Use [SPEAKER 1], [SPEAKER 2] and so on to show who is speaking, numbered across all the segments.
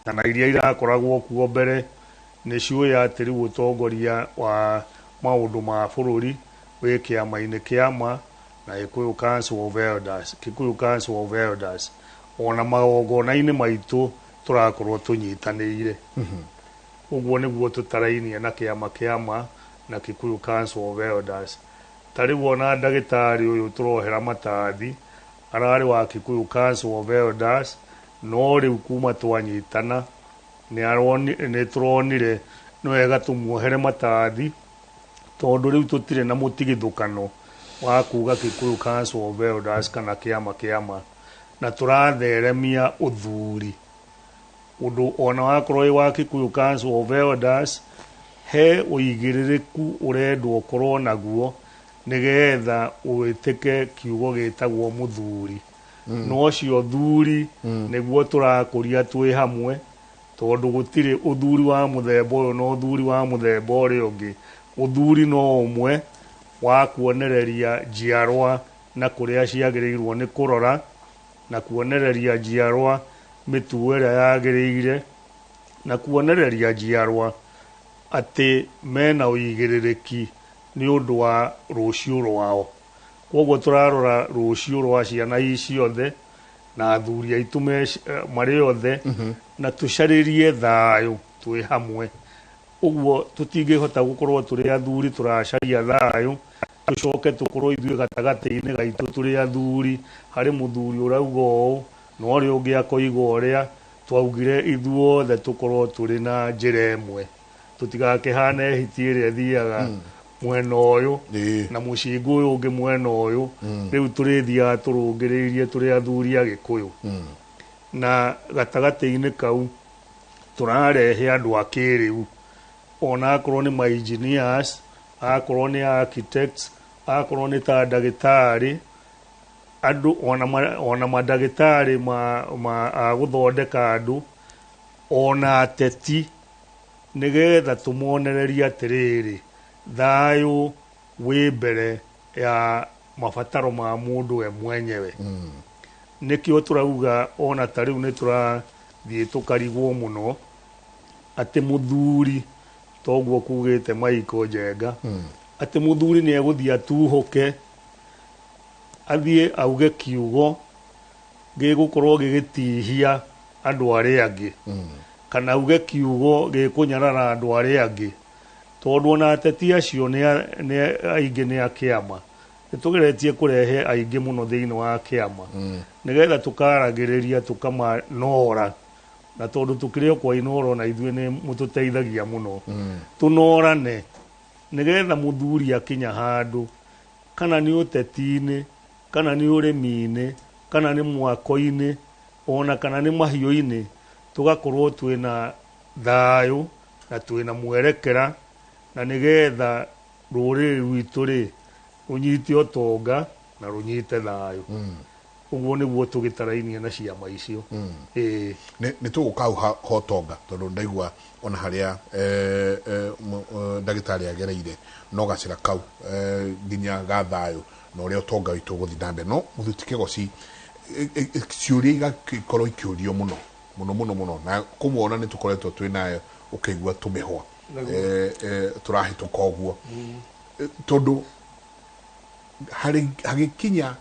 [SPEAKER 1] Kana iria irakoragwo kuo mbere nĩ ciũĩ atĩ rĩu ũtongoria wa maũndũ ma bũrũri wĩ kĩama-inĩ kĩa ma na Gĩkũyũ Council of Elders, Kikuyu Council of Elders. Ona magongona-inĩ maitũ tũrakorwo tũnyitanĩire. Ũguo nĩguo tũtarainie na kĩama kĩa ma na Kikuyu Council of Elders. Ta rĩu ona ndagĩtarĩ ũyũ tũrohera matathi ararĩ wa Kikuyu Council of Elders, no rĩu kuma twanyitana nĩ tũronire nĩ wega tũmuohere matathi, tondũ rĩu tũtirĩ na mũtigithũkano wa kuga Kikuyu Council of Elders kana kĩama kĩa ma, na tũratheremia ũthuri ũndũ ona wakorwo wĩ wa Kikuyu Council of Elders, he ũigĩrĩrĩku ũrendwo ũkorwo naguo nĩgetha wĩtĩke kiugo gĩtagwo mũthuri. No ũcio thuri nĩguo tũrakũria twĩ hamwe, tondũ gũtirĩ ũthuri wa mũthemba ũyũ na ũthuri wa mũthemba ũrĩa ũngĩ. Ũthuri no ũmwe wa kuonereria njiarwa na kũrĩa ciagĩrĩirwo nĩ kũrora, na kuonereria njiarwa mĩtugo ĩrĩa yagĩrĩire, na kuonereria njiarwa atĩ mena ũigĩrĩrĩki nĩ ũndũ wa rũciũ rwao. Koguo tũrarora rũciũ rwa ciana ici ciothe na athuri aitũ marĩ othe, na tũcarĩrie thayũ twĩ hamwe. Ũguo tũtingĩhota gũkorwo tũrĩ athuri tũracaria thayũ, tũcoke tũkorwo ithuĩ gatagatĩ-inĩ gaitũ tũrĩ athuri, harĩ mũthuri ũrauga ũũ na ũrĩa ũngĩ akoiga ũrĩa. Twaugire ithuothe tũkorwo tũrĩ na njĩra ĩmwe, tũtigakĩhane hiti ĩrĩa ĩthiaga mwena ũyũ na mũcingo ũyũ ũngĩ mwena ũyũ. Rĩu tũrĩthiaga tũrũngĩrĩirie tũrĩ athuri a Gĩkũyũ, na gatagatĩ-inĩ kau tũrarehe andũ a kĩrĩu, ona akorwo nĩ ma engineers, akorwo nĩ architects, akorwo nĩ ta ndagĩtarĩ, andũ ona mandagĩtarĩ ma a gũthondeka andũ, ona ateti, nĩgetha tũmonererie atĩrĩrĩ, thayũ wĩ mbere ya mabataro ma mũndũ we mwenyewe. Nĩkĩo tũrauga ona ta rĩu nĩ tũrathiĩ tũkarigwo mũno atĩ mũthuri, toguo kugĩte Michael Njenga, atĩ mũthuri nĩ egũthiĩ atuhũke, athiĩ auge kiugo gĩgũkorwo gĩgĩtihia andũ arĩa angĩ, kana auge kiugo gĩkũnyarara andũ arĩa angĩ, tondũ ona ateti acio nĩ aingĩ nĩ a kĩama. Nĩ tũgeretie kũrehe aingĩ mũno thĩinĩ wa kĩama nĩgetha tũkaragĩrĩria tũkamanora, na tondũ tũkĩrĩ o kwa Inooro na ithuĩ nĩ mũtũteithagia mũno, tũnorane nĩgetha mũthuri akinya handũ, kana nĩ ũteti-inĩ, kana nĩ ũrĩmi-inĩ, kana nĩ mwako-inĩ, ona kana nĩ mahiũ-inĩ, tũgakorwo twĩna thayũ na twĩna mwerekera, na nĩgetha rũrĩrĩ rwitũ rĩ rũnyite ũtonga na rũnyite thayũ. Ũguo nĩguo tũgĩtarainie na ciama icio. Ĩĩ.
[SPEAKER 2] Nĩ tũgũka hau ha ũtonga, tondũ ndaigua ona harĩa ndagĩtarĩ agereire no gacĩra kau nginya ga thayũ na ũrĩa ũtonga witũ ũgũthiĩ na mbere. No mũthuri ti Kĩgoci, ciũria igagĩkorwo ikĩũrio mũno mũno mũno mũno, na kũmwona nĩ tũkoretwo twĩ nayo ũkĩigua tũmĩhwa tũrahĩtũka ũguo, tondũ hagĩkinya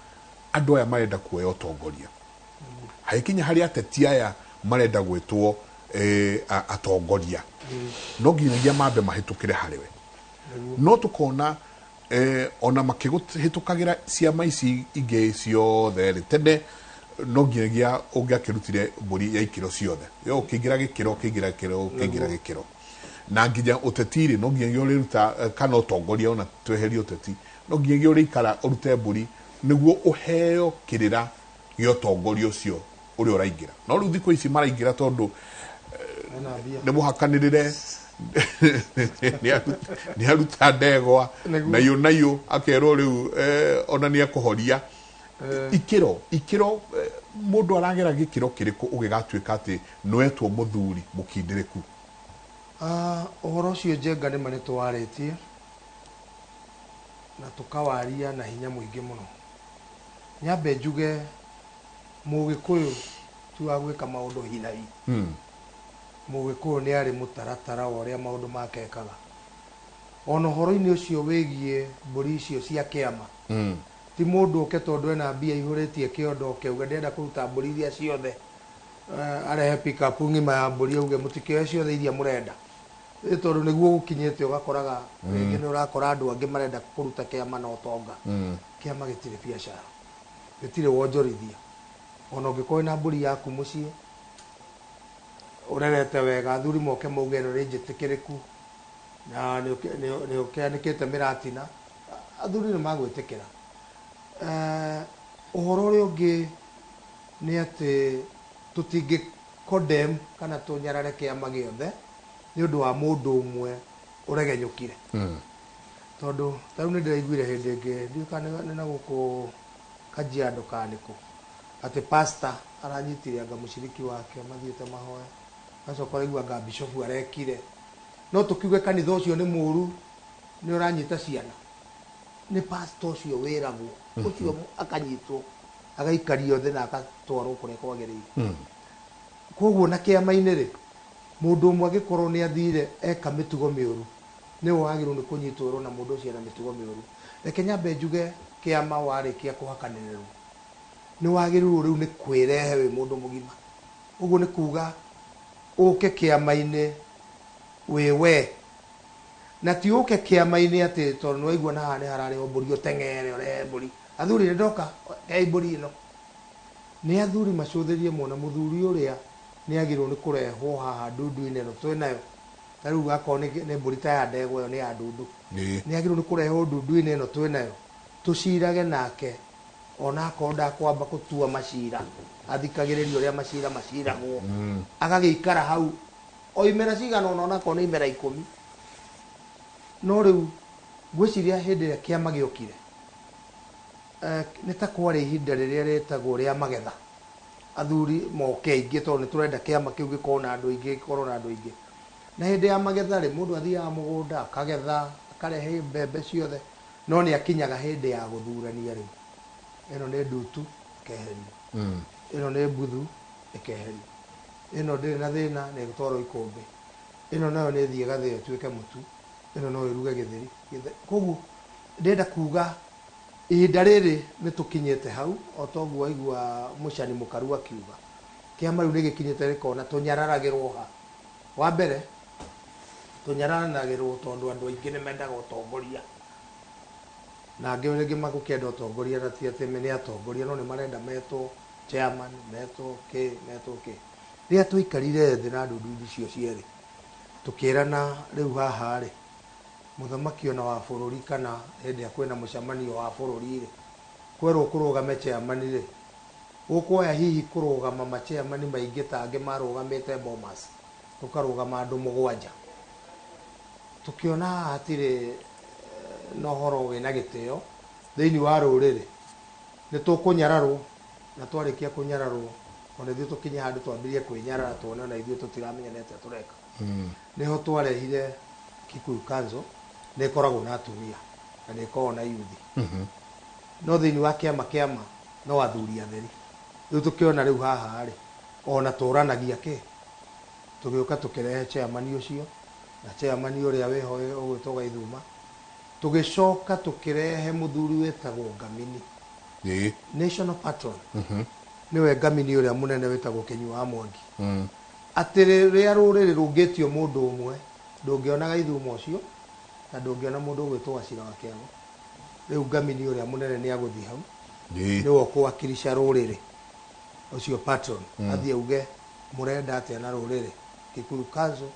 [SPEAKER 2] andũ aya marenda kuoya ũtongoria, hagĩkinya harĩ ateti aya marenda gwĩtwo atongoria, no nginyagia mambe mahĩtũkĩre harĩ we. No tũkona ona makĩhĩtũkagĩra ciama ici ingĩ ciothe rĩ, tene no nginyagia ũngĩakĩrutire mbũri ya ikĩro ciothe, yo ũkĩingĩra gĩkĩro, ũkĩingĩra gĩkĩro, ũkĩingĩra gĩkĩro, na nginya ũteti rĩ, no nginyagia ũrĩruta kana ũtongoria, ona tweherie ũteti, no nginyagia ũrĩikara ũrute mbũri nĩguo ũheo kĩrĩra gĩa ũtongoria ũcio ũrĩa ũraingĩra. No rĩu thikũ ici maraingĩra tondũ nĩ mũhakanĩrĩre nĩ aruta ndegwa nayo nayo akerwo rĩu ona nĩ ekũhoria ikĩro ikĩro. Mũndũ aragera gĩkĩro kĩrĩkũ ũgĩgatuĩka atĩ nĩwetwo mũthuri mũkindĩrĩku?
[SPEAKER 3] Ũhoro ũcio Njenga nĩma nĩ tũwarĩtie na tũkawaria na hinya mũingĩ mũno. Nyambe njuge Mũgĩkũyũ Ti wa gwĩka maũndũ hi na hi. Mũgĩkũyũ nĩ arĩ mũtaratara wa ũrĩa maũndũ make ekaga. Ona ũhoro-inĩ ũcio wĩgiĩ mbũri icio cia kĩama, ti mũndũ ũke tondũ ena mbia ihũrĩtie kĩondo oke auge ndĩrenda kũruta mbũri iria ciothe, arehe pick up ng'ima ya mbũri auge mũtikĩoe ciothe iria mũrenda. Ĩ tondũ nĩguo gũkinyĩte ũgakoraga rĩngĩ nĩ ũrakora andũ angĩ marenda kũruta kĩama na ũtonga. Kĩama gĩtirĩ biacara, gĩtirĩ wonjorithia. Ona ũngĩkorwo wĩna mbũri yaku mũciĩ ũrerete wega, athuri moke mauge ĩno nĩ njĩtĩkĩrĩku na nĩ ũkĩanĩkĩte mĩratina, athuri nĩ magwĩtĩkĩra. Ũhoro ũrĩa ũngĩ nĩ atĩ tũtingĩ condemn kana tũnyarare kĩama gĩothe nĩ ũndũ wa mũndũ ũmwe ũregenyũkire. Tondũ ta rĩu nĩ ndĩraiguire hĩndĩ ĩngĩ, ndiũĩ kana nĩ na gũkũ Kajiado kana nĩkũ, atĩ pastor aranyitire anga mũciriki wake mathiĩte mahoya, agacoka ũraigua anga bishofu arekire. No tũkiuge kanitha ũcio nĩ mũru, nĩ ũranyita ciana. Nĩ pastor ũcio wĩragwo, ũcio akanyitwo, agaikario thĩ na agatwarwo kũrĩa kwagĩrĩire. Koguo na kĩama-inĩ rĩ, mũndũ ũmwe angĩkorwo nĩ athire eka mĩtugo mĩũru, nĩwe wagĩrĩirwo nĩ kũnyitwo ĩrwo na mũndũ ũcio ena mĩtugo mĩũru. Reke nyambe njuge kĩama warĩkia kũhakanĩrĩrwo, nĩ wagĩrĩirwo rĩu nĩ kwĩrehe wĩ mũndũ mũgima. Ũguo nĩ kuga ũke kĩama-inĩ wĩ we. Na ti ũke kĩama-inĩ atĩ tondũ nĩ waigua na haha nĩ hararĩhwo mbũri ũteng'ere ũrehe mbũri. Athuri nĩ ndoka, hei mbũri ĩno. Nĩ athuri macũthĩrie mona mũthuri ũrĩa nĩ agĩrĩirwo nĩ kũrehwo haha ndundu-inĩ ĩno twĩnayo. Ta rĩu akorwo nĩ mbũri ta ya ndegwa ĩyo nĩ ya ndundu. Nĩ agĩrĩirwo nĩ kũrehwo ndundu-inĩ ĩno twĩnayo. Tũcirage nake ona akorwo ndakwamba gũtua macira, athikagĩrĩrie ũrĩa macira maciragwo. Agagĩikara hau o imera cigana ũna, ona akorwo nĩ imera 10. No rĩu ngwĩciria hĩndĩ ĩrĩa kĩama gĩokire, nĩ ta kwarĩ ihinda rĩrĩa rĩtagwo rĩa magetha. Athuri moke aingĩ tondũ nĩ tũrenda kĩama kĩu gĩkorwo na andũ aingĩ, gĩkorwo na andũ aingĩ. Na hĩndĩ ya magetha rĩ, mũndũ athiaga mũgũnda, akagetha, akarehe mbembe ciothe, no nĩ akinyaga hĩndĩ ya gũthurania rĩu. Ĩno nĩ ndutu, ĩkeherio. Ĩno nĩ mbuthu, ĩkeherio. Ĩno ndĩrĩ na thĩna, nĩ ĩgũtwarwo ikũmbĩ. Ĩno nayo nĩ ĩthiĩ ĩgathĩo ĩtuĩke mũtu. Ĩno no ĩruge gĩtheri. Koguo ndĩrenda kuga ihinda rĩrĩ nĩ tũkinyĩte hau, o ta ũguo waigua Mũcani Mũkaru akiuga. Kĩama rĩu nĩ gĩkinyĩte gĩkona tũnyararagĩrwo ha. Wa mbere, tũnyararanagĩrwo tondũ andũ aingĩ nĩ mendaga ũtongoria. Na angĩ rĩngĩ magũkĩenda ũtongoria na ti atĩ nĩ atongoria, no nĩ marenda metwo chairman, metwo kĩ, metwo kĩ. Rĩrĩa twaikarire thĩ na ndundu icio cierĩ, tũkĩrana rĩu haha rĩ, mũthamaki ona wa bũrũri kana hĩndĩ ĩrĩa kwĩna mũcemanio wa bũrũri rĩ, kwerwo kũrũgame chairman rĩ, gũkwoya hihi kũrũgama ma chairman maingĩ ta angĩ marũgamĩte Bomas, gũkarũgama andũ 7. Tũkĩona haha hatirĩ na ũhoro wĩna gĩtĩo thĩinĩ wa rũrĩrĩ, nĩ tũkũnyararwo, na twarĩkia kũnyararwo ona ithuĩ tũkinye handũ twambĩrĩrie kwĩnyarara, tuone ona ithuĩ tũtiramenya nĩ atĩa tũreka. Nĩho twarehire Kikuyu Council, nĩ ĩkoragwo na atumia na nĩ ĩkoragwo na yuthi. No thĩinĩ wa kĩama kĩama no athuri atheri. Rĩu tũkĩona rĩu haha rĩ, ona tũranagia kĩ, tũgĩũka tũkĩrehe chairman ũcio na chairman ũrĩa wĩho ũgwĩtwo Gaithuma, tũgĩcoka tũkĩrehe mũthuri wĩtagwo Ngamini. National patron. Nĩwe Ngamini ũrĩa mũnene wĩtagwo Kĩnyua wa Mwangi. Atĩ rĩrĩa rũrĩrĩ rũngĩtio mũndũ ũmwe, ndũngĩona Gaithuma ũcio na ndũngĩona mũndũ ũgwĩtwo Wachira wa Kĩago. Rĩu Ngamini ũrĩa mũnene nĩ agũthiĩ hau. Nĩwe ũkũwakilisha rũrĩrĩ ũcio patron. Athiĩ auge mũrenda atĩa na rũrĩrĩ Kikuyu Council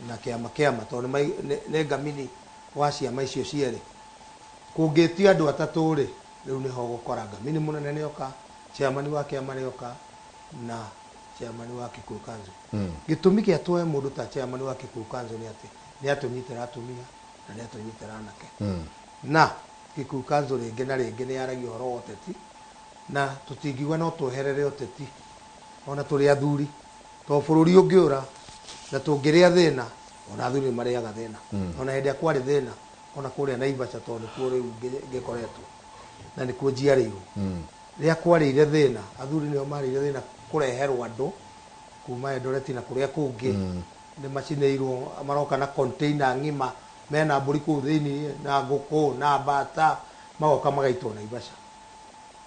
[SPEAKER 3] na kĩama kĩama, tondũ nĩ Ngamini wa ciama icio cierĩ. Kũngĩtio andũ atatũ rĩ, rĩu nĩho ũgũkora Ngamini mũnene nĩoka, chairman wa kĩama nĩoka na chairman wa Kikuyu Council. Gĩtũmi gĩa tuoe mũndũ ta chairman wa Kikuyu Council nĩ atĩ nĩ atũnyitĩra atumia na nĩ atũnyitĩra anake. Na Kikuyu Council rĩngĩ na rĩngĩ nĩ yaragia ũhoro wa ũteti, na tũtingiuga no tweherere ũteti ona tũrĩ athuri, tondũ bũrũri ũngĩũra na tũngĩrĩa thĩna, ona athuri nĩ marĩaga thĩna. Ona hĩndĩ ĩrĩa kwarĩ thĩna, ona kũrĩa Naivasha, tondũ nĩkuo rĩu ngĩkoretwo na nĩkuo njiarĩirwo. Rĩrĩa kwarĩire thĩna, athuri nĩo marĩire thĩna kũreherwo andũ kuma Eldoret na kũrĩa kũngĩ nĩ macinĩirwo, maroka na container ng'ima mena mbũri kũu thĩinĩ na ngũkũ na mbata, magoka magaitwo Naivasha.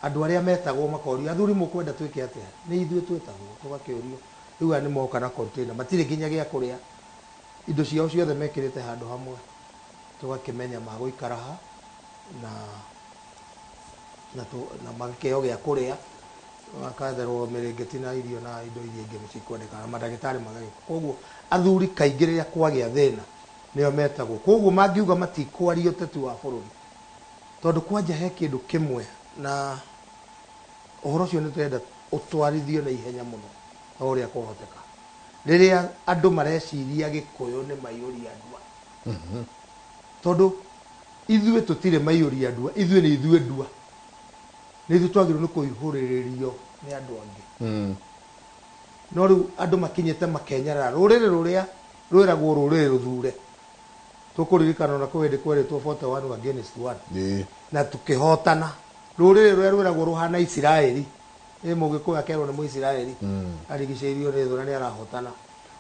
[SPEAKER 3] Andũ arĩa metagwo makorio, athuri mũkwenda twĩke atĩa? Nĩ ithuĩ twĩtagwo tũgakĩũrio. Rĩu aya nĩ moka na container, matirĩ nginya gĩa kũrĩa, indo ciao ciothe mekĩrĩte handũ hamwe, tũgakĩmenya magũikara ha na magakĩheo gĩa kũrĩa, maketherwo mĩrĩngĩti na irio na indo iria ingĩ cikwendekana, na mandagĩtarĩ magagĩũka. Koguo athuri kaingĩ rĩrĩa kwagĩa thĩna nĩo metagwo. Koguo mangiuga matikwaria ũteti wa bũrũri, tondũ kwanja he kĩndũ kĩmwe na ũhoro ũcio nĩ tũrenda ũtwarithio na ihenya mũno o ũrĩa kwahoteka. Rĩrĩa andũ mareciria Gĩkũyũ nĩ maiyũria ndua, tondũ ithuĩ tũtirĩ maiyũria ndua, ithuĩ nĩ ithuĩ ndua, nĩ ithuĩ twagĩrĩirwo nĩ kũihũrĩrĩrio nĩ andũ angĩ. No rĩu andũ makinyĩte makenyarara rũrĩrĩ rũrĩa rwĩragwo rũrĩrĩ rũthure. Tũkũririkana ona kwĩ hĩndĩ kwerĩtwo 41 against 1 na tukĩhotana. Rũrĩrĩ rũrĩa rwĩragwo rũhana Isiraeli, ĩ Mũgĩkũyũ akerwo nĩ Mũisiraeli arigicĩirio nĩ thũ na nĩ arahotana.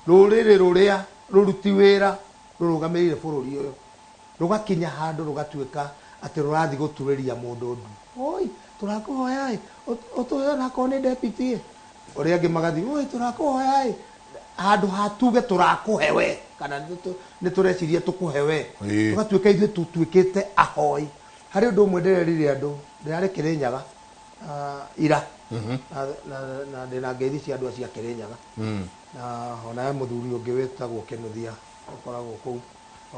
[SPEAKER 3] Rũrĩrĩ rũrĩa rũruti wĩra rũrũgamĩrĩire bũrũri ũyũ rũgakinya handũ rũgatuĩka atĩ rũrathiĩ gũturĩria mũndũ ndu. Oi, tũrakũhoya ĩ, ũtũhe onakorwo nĩ deputy ĩ. Ũrĩa angĩ magathiĩ, oi, tũrakũhoya ĩ, handũ ha tuge tũrakũhe we, kana nĩ tũreciria tũkũhe we. Tũgatuĩka ithuĩ tũtuĩkĩte ahoi. Harĩ ũndũ ũmwe ndĩrerire andũ, ndĩrarĩ Kĩrĩnyaga ira, na ndĩna ngeithi cia andũ acio a Kĩrĩnyaga. Na ona he mũthuri ũngĩ wĩtagwo Kĩnuthia ũkoragwo kũu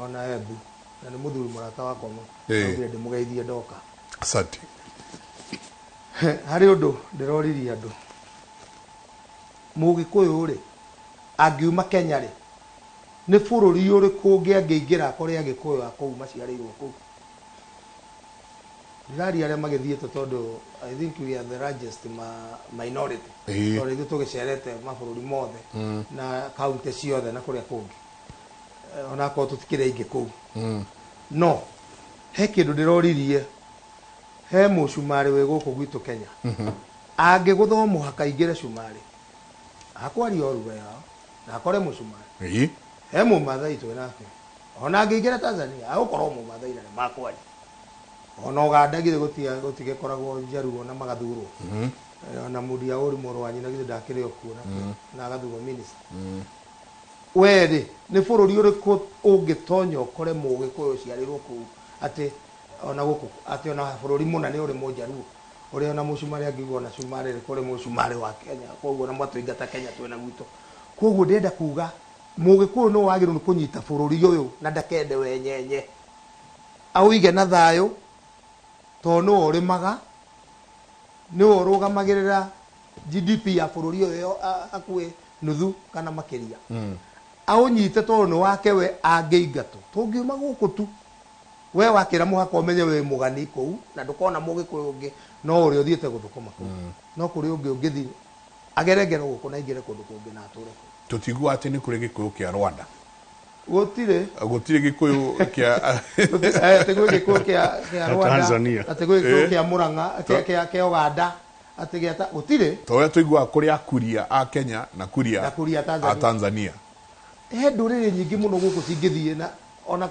[SPEAKER 3] ona Embu, na nĩ mũthuri mũrata wakwa mũno. Augire ndĩmũgeithie ndoka.
[SPEAKER 2] Asante.
[SPEAKER 3] Harĩ ũndũ ndĩroririe andũ, Mũgĩkũyũ rĩ angiuma Kenya rĩ, nĩ bũrũri ũrĩkũ ũngĩ angĩingĩra akore Agĩkũyũ a kũu maciarĩirwo kũu? Ndiraria arĩa magĩthiĩte, tondũ I think we are the largest minority. Tondũ ithuĩ tũgĩcerete mabũrũri mothe na kaunti ciothe na kũrĩa kũngĩ, onakorwo tũtikĩrĩ aingĩ kũu. No he kĩndũ ndĩroririe, he mũcumarĩ wĩ gũkũ gwitũ Kenya, angĩgũthwo mũhaka aingĩre cumarĩ, akwaria o ruga yao na akore mũcumarĩ. He mũmathai twĩ nake, ona angĩingĩra Tanzania agũkorwo mũmathai na nĩ makwaria. Ona Ũganda githĩ gũtigĩkoragwo njaruo na magathurwo? Ona Mũdia Ũri mũrũ wa nyina githĩ ndakĩrĩ o kuo na agathurwo minister? We rĩ, nĩ bũrũri ũrĩkũ ũngĩtonya ũkore Mũgĩkũyũ ũciarĩirwo kũu, atĩ ona gũkũ, atĩ ona bũrũri mũna nĩ ũrĩ mũnjaruo ũrĩa ona mũcumarĩ angiuga ona cumarĩ rĩ, kũrĩ mũcumarĩ wa Kenya? Koguo ona mwatũingata Kenya twĩna gwitũ. Koguo ndĩrenda kuga Mũgĩkũyũ nĩ wagĩrĩirwo nĩ kũnyita bũrũri ũyũ na ndakende wenyenye, aũige na thayũ, tondũ nĩwe ũrĩmaga, nĩwe ũrũgamagĩrĩra GDP ya bũrũri ũyũ hakuhĩ nuthu kana makĩria. Aũnyite tondũ nĩ wake we. Angĩingatwo, tũngiuma gũkũ tu, we wakĩra mũhaka ũmenye wĩ mũgani kũu na ndũkona Mũgĩkũyũ ũngĩ no ũrĩa ũthiĩte gũthũkũma kũu. No kũrĩ ũngĩ ũngĩthiĩ agere ngero gũkũ na aingĩre kũndũ kũngĩ na atũre kũu.
[SPEAKER 2] Tũtiguaga atĩ nĩ kũrĩ Gĩkũyũ kĩa Rwanda.
[SPEAKER 3] Gũtirĩ.
[SPEAKER 2] Gũtirĩ Gĩkũyũ kĩa
[SPEAKER 3] Atĩ gwĩ Gĩkũyũ kĩa Rwanda.
[SPEAKER 1] Tanzania.
[SPEAKER 3] Atĩ gwĩ Gĩkũyũ kĩa Mũrang'a, kĩa Uganda, atĩ gĩa gũtirĩ.
[SPEAKER 2] Ta ũrĩa tũiguaga kũrĩ akuria a Kenya na kuria
[SPEAKER 3] na kuria Tanzania.
[SPEAKER 2] A Tanzania.
[SPEAKER 3] He ndũrĩrĩ nyingĩ mũno gũkũ cingĩthiĩ na ona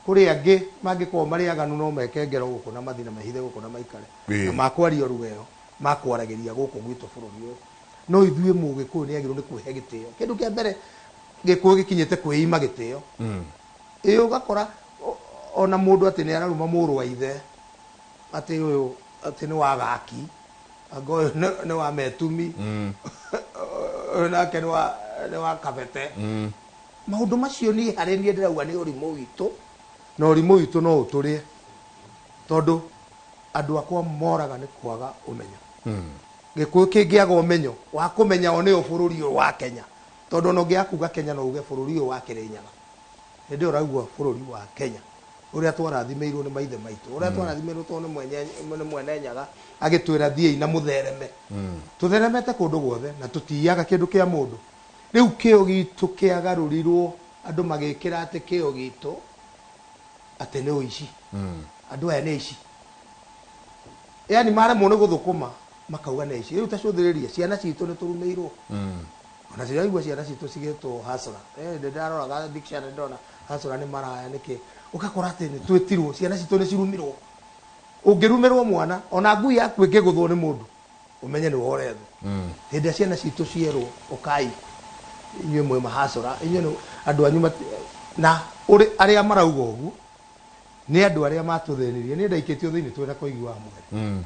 [SPEAKER 3] kũrĩ angĩ mangĩkorwo marĩ aganu no meke ngero gũkũ na mathiĩ na mehithe gũkũ na maikare na makwaria ruga ĩyo makwaragĩria gũkũ gwitũ bũrũri ũyũ. No ithuĩ Mũgĩkũyũ nĩ agĩrĩirwo nĩ kwĩhe gĩtĩo. Kĩndũ kĩa mbere, Gĩkũyũ gĩkinyĩte kwĩima gĩtĩo. Ĩ ũgakora ona mũndũ atĩ nĩ araruma mũrũ wa ithe, atĩ ũyũ atĩ nĩ wa gaki, anga ũyũ nĩ wa metumi, ũyũ nake nĩ wa kabete. Maũndũ macio niĩ harĩ niĩ ndĩrauga nĩ ũrimũ witũ, na ũrimũ witũ no ũtũrĩe, tondũ andũ akwa moraga nĩ kwaga ũmenyo. Gĩkũyũ kĩngĩaga ũmenyo wa kũmenya o nĩo bũrũri ũyũ wa Kenya, tondũ ona ũngĩaga kuga Kenya no uge bũrũri ũyũ wa Kĩrĩnyaga, hĩndĩ ĩyo ũraigua bũrũri wa Kenya ũrĩa twarathimĩirwo nĩ maithe maitũ, ũrĩa twarathimĩirwo tondũ nĩ mwene Nyaga agĩtwĩra thiĩi na mũthereme. Tũtheremete kũndũ guothe na tũtiyaga kĩndũ kĩa mũndũ. Rĩu kĩo gitũ kĩagarũrirwo, andũ magĩkĩra atĩ kĩo gitũ atĩ nĩ ũici. Andũ aya nĩ aici, yani maremwo nĩ gũthũkũma. Makauga nĩ aici. Rĩu ta cũthĩrĩria ciana citũ nĩ tũrumĩirwo. Ona ciraigua ciana citũ cigĩtwo hasra. Ndĩraroraga dictionary ndona hasra nĩ maraya nĩkĩ. Ũgakora atĩ nĩ twĩtirwo ciana citũ nĩ cirumirwo. Ũngĩrumĩrwo mwana ona ngui yaku ĩngĩgũthwo nĩ mũndũ ũmenye nĩ worethwo. Hĩndĩ ĩrĩa ciana citũ cierwo ũkai inyuĩ mwĩ mahacũra inyuĩ nĩ andũ anyu na arĩa marauga ũguo nĩ andũ arĩa matũthĩnirie. Niĩ ndaikĩtio thĩinĩ twĩna Koigi wa Mwere.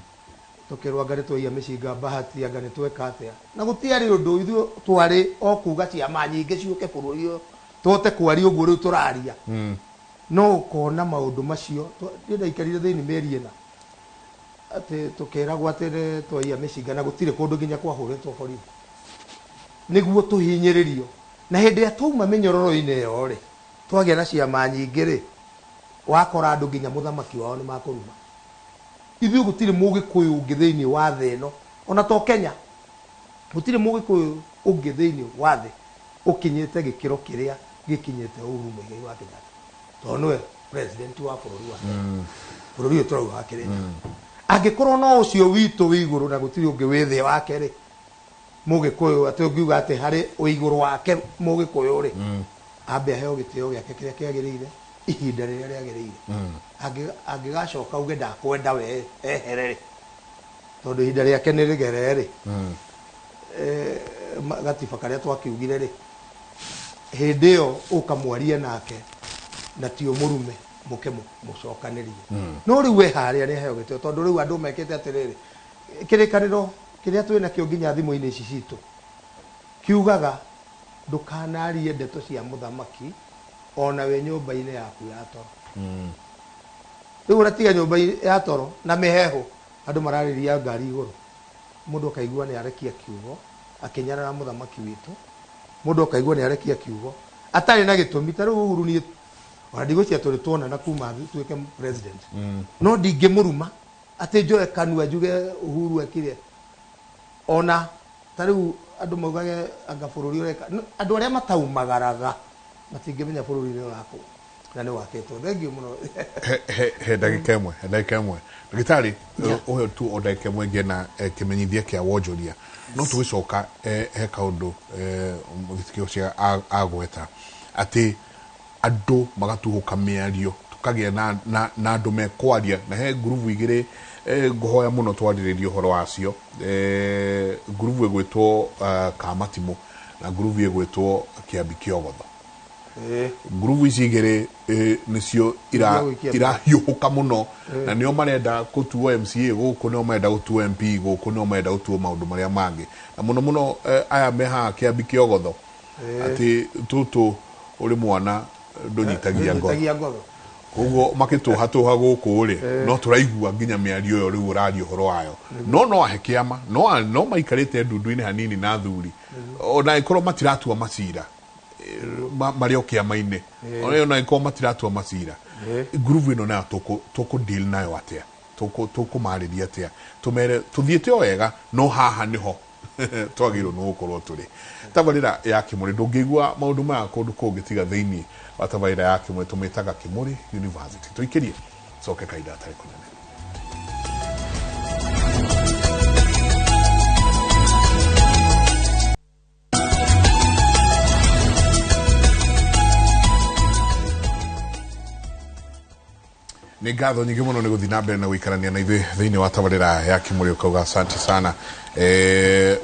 [SPEAKER 3] Tũkĩrwo anga nĩ twaiya mĩcinga bahati anga nĩ tweka atĩa na gũtiarĩ ũndũ ithuĩ twarĩ o kuga ciama nyingĩ ciũke bũrũri ũyũ tũhote kwaria ũguo rĩu tũraria. No ũkona maũndũ macio niĩ ndaikarire thĩinĩ mĩeri 4 atĩ tũkĩragwo atĩ nĩ twaiya mĩcinga na gũtirĩ kũndũ nginya kwahũrĩtwo borithi nĩguo tũhinyĩrĩrio. Na hĩndĩ ĩrĩa twauma mĩnyororo-inĩ ĩyo rĩ twagĩa na ciama nyingĩ rĩ wakora andũ nginya mũthamaki wao nĩ makũruma. Ithuĩ gũtirĩ mũgĩkũyũ ũngĩ thĩinĩ wa thĩ ĩno ona to Kenya gũtirĩ mũgĩkũyũ ũngĩ thĩinĩ wa thĩ ũkinyĩte gĩkĩro kĩrĩa gĩkinyĩte Uhuru Muigai wa Kenyatta tondũ nĩwe president wa bũrũri wa Kenya. Bũrũri ũyũ tũrauga wa Kĩrĩnyaga. Angĩkorwo no ũcio witũ wĩ igũrũ na gũtirĩ ũngĩ wĩ thĩ wake rĩ mũgĩkũyũ atĩ ũngiuga atĩ harĩ wĩ igũrũ wake mũgĩkũyũ rĩ ambe aheo gĩtĩo gĩake kĩrĩa kĩagĩrĩire ihinda rĩrĩa rĩagĩrĩire. Angĩgacoka uge ndakwenda we ehere rĩ tondũ ihinda rĩake nĩ rĩgere rĩ gatiba karĩa twakiugire rĩ hĩndĩ ĩyo ũkamwarie nake na ti ũmũrume mũke mũcokanĩrie. No rĩu we harĩa nĩ aheo gĩtĩo tondũ rĩu andũ mekĩte atĩrĩrĩ kĩrĩkanĩro kĩrĩa twĩ nakĩo nginya thimũ-inĩ ici citũ kiugaga ndũkanarie ndeto cia mũthamaki ona wĩ nyũmba-inĩ yaku ya toro. Rĩu ũratiga nyũmba ya toro na mĩhehu andũ mararĩria ngari igũrũ mũndũ akaigua nĩ arekia kiugo akĩnyarara mũthamaki witũ mũndũ akaigua nĩ arekia kiugo atarĩ na gĩtũmi. Ta rĩu Uhuru niĩ ona ndigwĩciria tũrĩ tuonana kuma tuĩke president no ndingĩmũruma atĩ njoe kanua njuge Uhuru ekire ona ta rĩu andũ maugage anga bũrũri ũreka andũ arĩa mataumagaraga matingĩmenya bũrũri nĩ ũrakwo na nĩ wakĩtwo. Thank you mũno.
[SPEAKER 2] He ndagĩka ĩmwe, he ndagĩka ĩmwe ndagĩtarĩ ũhe tu o ndagĩka ĩmwe ngĩe kĩmenyithia kĩa wonjoria no tũgĩcoka he kaũndũ mũthitiki ũcio agweta atĩ andũ magatuhũka mĩario tũkagĩa na andũ mekwaria na he ngurubu igĩrĩ ngũhoya mũno twarĩrĩrie ũhoro wacio ngurubu ĩgwĩtwo Kamatimũ na ngurubu ĩgwĩtwo Kĩambi Kĩogotho. Ngurubu ici igĩrĩ nĩcio irahiũhũka mũno na nĩo marenda gũtuo MCA gũkũ nĩo marenda gũtuo MP gũkũ nĩo marenda gũtuo maũndũ marĩa mangĩ na mũno mũno aya me haha Kĩambi Kĩogotho atĩ tũtũ ũrĩ mwana ndũnyitagia ngotho koguo makĩtũhatũha gũkũ rĩ no tũraigua nginya mĩario ĩyo rĩu ũraria ũhoro wayo no ahe kĩama no maikarĩte ndundu-inĩ hanini na athuri ona ĩkorwo matiratua macira marĩ o kĩama-inĩ ona ĩkorwo matiratua macira ngurubu ĩno nayo tũkũ deal nayo atĩa tũkũmarĩria atĩa tũmere tũthiĩte o wega no haha nĩho twagĩrĩirwo nĩ gũkorwo tũrĩ. Tabarĩra ya Kĩmũrĩ ndũngĩigua maũndũ maya kũndũ kũngĩ tiga thĩinĩ wa tabarĩra ya Kĩmũrĩ tũmĩtaga Kĩmũrĩ University. Tũikĩrie coke kahinda gatarĩ kũnene. Nĩ ngatho nyingĩ mũno nĩ gũthiĩ na mbere na gũikarania na ithuĩ thĩinĩ wa tabarĩra ya Kĩmũrĩ ũkauga asante sana.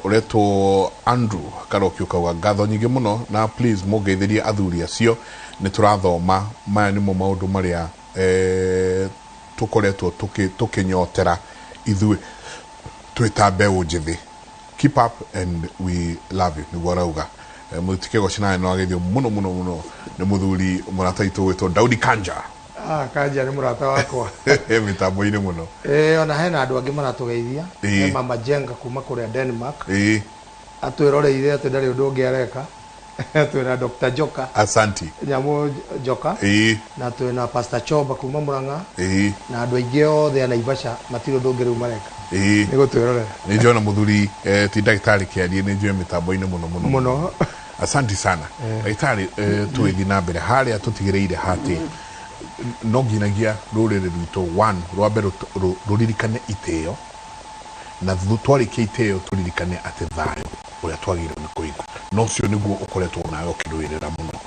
[SPEAKER 2] Ũretwo Andrew Karoki ũkauga ngatho nyingĩ mũno na please mũngeithĩrie athuri acio nĩ tũrathoma maya nĩmo maũndũ marĩa tũkoretwo tũkĩnyotera ithuĩ twĩ ta mbeũ njĩthĩ. Keep up and we love you nĩguo arauga. Mũthitiki Goci no ageithio mũno mũno mũno nĩ mũthuri mũrata witũ gwĩtwo Daudi Kanja.
[SPEAKER 3] Kanja nĩ mũrata wakwa.
[SPEAKER 2] Mĩtambo-inĩ mũno.
[SPEAKER 3] Ona hena andũ angĩ maratũgeithia. He Mama Jenga kuma kũrĩa Denmark. Atwĩroreire atĩ ndarĩ ũndũ ũngĩ areka. Twĩna Dr. Joka.
[SPEAKER 2] Asanti.
[SPEAKER 3] Nyamũ Joka. Na twĩna Pastor Choba kuma Murang'a. Na andũ aingĩ othe a Naivasha matirĩ ũndũ ũngĩ rĩu mareka. Nĩ gũtwĩrorera.
[SPEAKER 2] Nĩ njũĩ ona mũthuri ti ndagĩtarĩ kĩarie nĩ njũĩ mĩtambo-inĩ mũno mũno.
[SPEAKER 3] Mũno.
[SPEAKER 2] Asanti sana. Ndagĩtarĩ tũgĩthiĩ na mbere harĩa tũtigĩrĩire hatĩ no nginyagia rũrĩrĩ rwitũ one rwambe rũririkane itĩo Na twarĩkia itĩo tũririkane atĩ thayũ ũrĩa twagĩrĩirwo nĩ kũiga na ũcio nĩguo ũkoretwo nawe ũkĩrũĩrĩra mũno.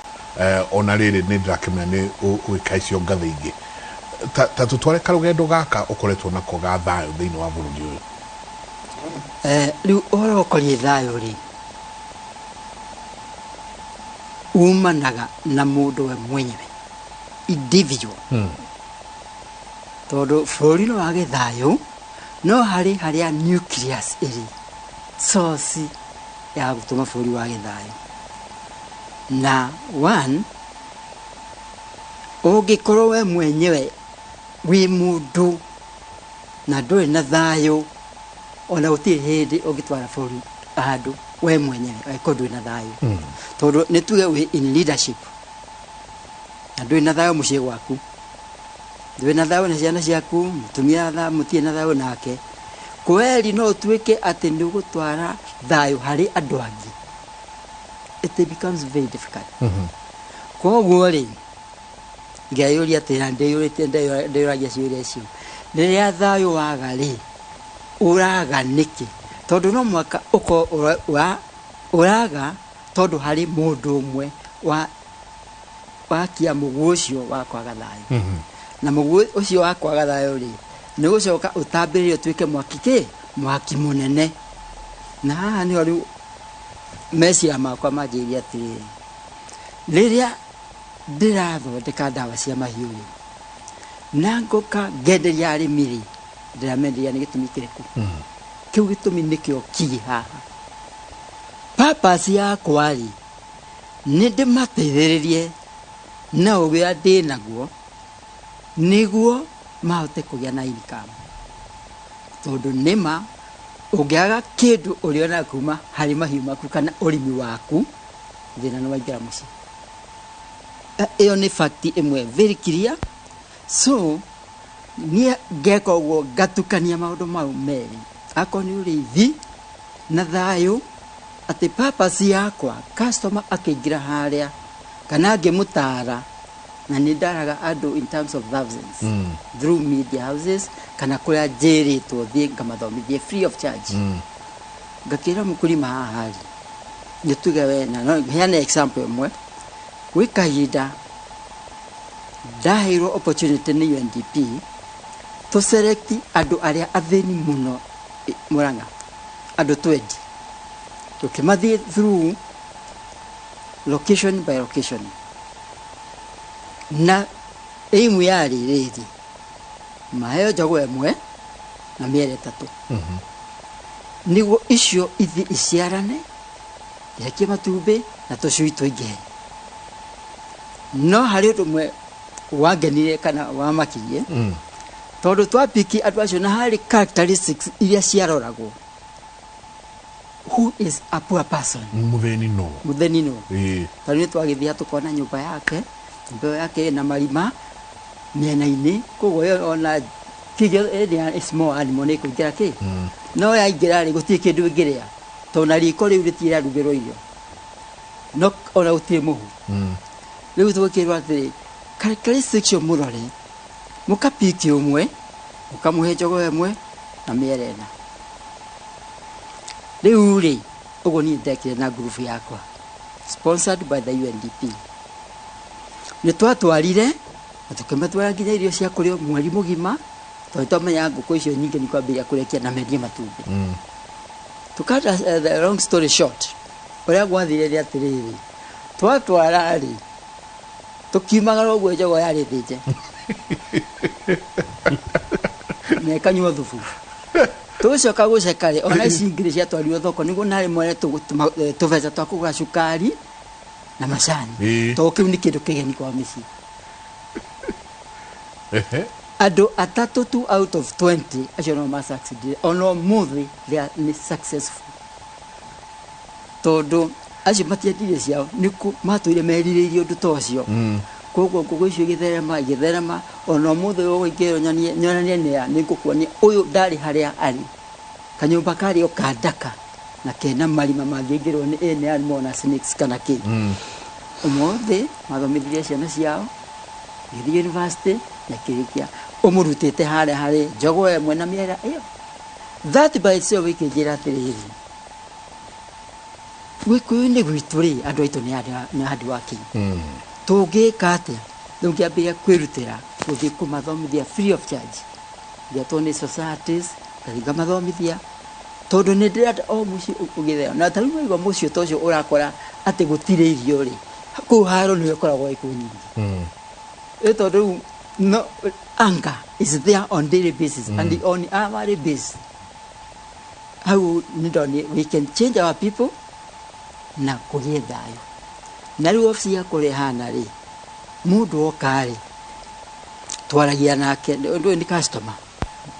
[SPEAKER 2] Ona rĩrĩ nĩ ndĩrakĩmenya nĩ ũgĩka icio ngathĩ ingĩ ta tũtware karũgendo gaka ũkoretwo nako ga thayũ thĩinĩ wa bũrũri ũyũ.
[SPEAKER 4] Rĩu ũhoro ũkoniĩ thayũ rĩ umanaga na mũndũ we mwenyewe, individual. Tondũ bũrũri no wage thayũ no harĩ harĩa nucleus ĩrĩ source ya gũtũma bũrũri wage thayũ. Na one, ũngĩkorwo we mwenyewe wĩ mũndũ na ndũrĩ na thayũ, ona gũtirĩ hĩndĩ ũngĩtwara bũrũri handũ we mwenyewe angĩkorwo ndũrĩ na thayũ. Tondũ nĩ tuge wĩ in leadership na ndũrĩ na thayũ mũciĩ gwaku, ndũrĩ na thayũ na ciana ciaku, mũtumia mũtirĩ na thayũ nake, kweli no ũtuĩke atĩ nĩ ũgũtwara thayũ harĩ andũ angĩ, it becomes very difficult. Koguo rĩ ngeyũria atĩ na ndĩyũrĩtie ndĩyũragia ciũria icio, rĩrĩa thayũ waga rĩ ũraga nĩkĩ? Tondũ no mũhaka ũkorwo ũraga tondũ harĩ mũndũ ũmwe wa wakia mũguo ũcio wa kwaga thayũ. Na mũguo ũcio wa kwaga thayũ rĩ nĩ gũcoka ũtambĩrĩrie ũtuĩke mwaki kĩ mwaki mũnene. Na haha nĩho rĩu meciria makwa manjĩrire atĩrĩrĩ, rĩrĩa ndĩrathondeka ndawa cia mahiũ rĩ na ngoka ngenderia arĩmi rĩ, ndĩramenderia nĩ gĩtũmi kĩrĩkũ? Kĩu gĩtũmi nĩkĩo kii haha. Purpose yakwa rĩ nĩ ndĩmateithĩrĩrie na ũgĩ ũrĩa ndĩ naguo nĩguo mahote kũgĩa na income. Tondũ nĩma ũngĩaga kĩndũ ũrĩonaga kuma harĩ mahiũ maku kana ũrĩmi waku, thĩna nĩ waingĩra mũciĩ. Ĩyo nĩ fact ĩmwe very clear. So niĩ ngeka ũguo ngatukania maũndũ mau merĩ, akorwo nĩ ũrĩithi na thayũ, atĩ purpose yakwa customer akĩingĩra harĩa kana ngĩmũtara, na nĩ ndaraga andũ in terms of thousands through media houses kana kũrĩa njĩrĩtwo thiĩ ngamathomithie free of charge. Ngakĩra mũkulima haha rĩ, nĩ tuge we na no heane example ĩmwe. Gwĩ kahinda ndaheirwo opportunity nĩ UNDP tũ select andũ arĩa athĩni mũno Murang'a, andũ 20, tũkĩmathiĩ through location by location, na aim yarĩ rĩrĩ maheo njogoo ĩmwe na mĩeri 3, nĩguo icio ithiĩ iciarane irekie matumbĩ na tũcui tũingĩhe. No harĩ ũndũ ũmwe wangenire kana wamakirie, tondũ twapiki andũ acio na harĩ characteristics iria ciaroragwo. Who is a poor person?
[SPEAKER 2] Mũthĩni no.
[SPEAKER 4] Mũthĩni no. Tondũ nĩ twagĩthiĩ tũkona nyũmba yake, nyũmba ĩyo yake ĩna marima mĩena-inĩ, koguo ĩyo ona kĩgĩa ĩrĩa small animal nĩ ĩkũingĩra kĩ. No yaingĩra rĩ gũtirĩ kĩndũ ĩngĩrĩa, tondũ na riko rĩu rĩtirĩ rĩarugĩrwo irio, no ona gũtirĩ mũhu. Rĩu tũgĩkĩrwo atĩrĩ, characteristics icio mũrore, mũkapiki ũmwe, mũkamũhe njogoo ĩmwe na mĩere ĩna. Rĩu rĩ ũguo niĩ ndekire na group yakwa sponsored by the UNDP. Nĩ twatwarire na tũkĩmatwara nginya irio cia kũrĩa mweri mũgima, tondũ twamenyaga ngũkũ icio nyingĩ nĩ kwambĩrĩria kũrekia na mendie matumbĩ. To cut the long story short, ũrĩa gwathire nĩ atĩrĩrĩ, twatwara rĩ tũkiumagara ũguo njogoo yarĩ thĩnje na ĩkanyua thubu. Tũgĩcoka gũceka rĩ, ona ici ingĩ ciatwarirwo thoko nĩguo narĩ mwene tũbeca twa kũgũra cukari na macani, tondũ kĩu nĩ kĩndũ kĩgeni kwa mĩciĩ. Andũ 3 tu out of 20 acio no ma succeed, ona ũmũthĩ they are nĩ successful, tondũ acio matiendirie ciao nĩ matũire merirĩirie ũndũ ta ũcio. Koguo ngũkũ icio igĩtherema igĩtherema, ona ũmũthĩ ũgũingĩrwo nyonanie nĩ nĩ ngũkuonia ũyũ ndarĩ harĩa arĩ, kanyũmba karĩ o kandaka na kena marima mangĩingĩrwo nĩ any animal na snakes kana kĩ. Ũmũthĩ mathomithirie ciana ciao gĩthiĩ university na kĩrĩkia, ũmũrutĩte harĩa harĩ njogoo ĩmwe na mĩera ĩyo. That by itself ĩkĩnjĩra atĩrĩrĩ, Gĩkũyũ-inĩ gwitũ rĩ, andũ aitũ nĩ hard working. Tũngĩka atĩa? Rĩu ngĩambĩrĩria kwĩrutĩra gũthiĩ kũmathomithia free of charge. Ngĩetwo nĩ societies, ngathiĩ ngamathomithia, tondũ nĩ ndĩrenda o mũciĩ ũgĩtheo. Na ta rĩu waigua mũciĩ ta ũcio ũrakora atĩ gũtirĩ irio rĩ, kũu haro nĩyo ĩkoragwo ĩkuo nyingĩ. Ĩ tondũ rĩu no anger is there on daily basis and on hourly basis. Hau nĩ ndonire we can change our people na kũgĩe thayũ. Na rĩu obici yakwa ũrĩa ĩhana rĩ, mũndũ oka rĩ, twaragia nake, ũndũ ũyũ nĩ customer.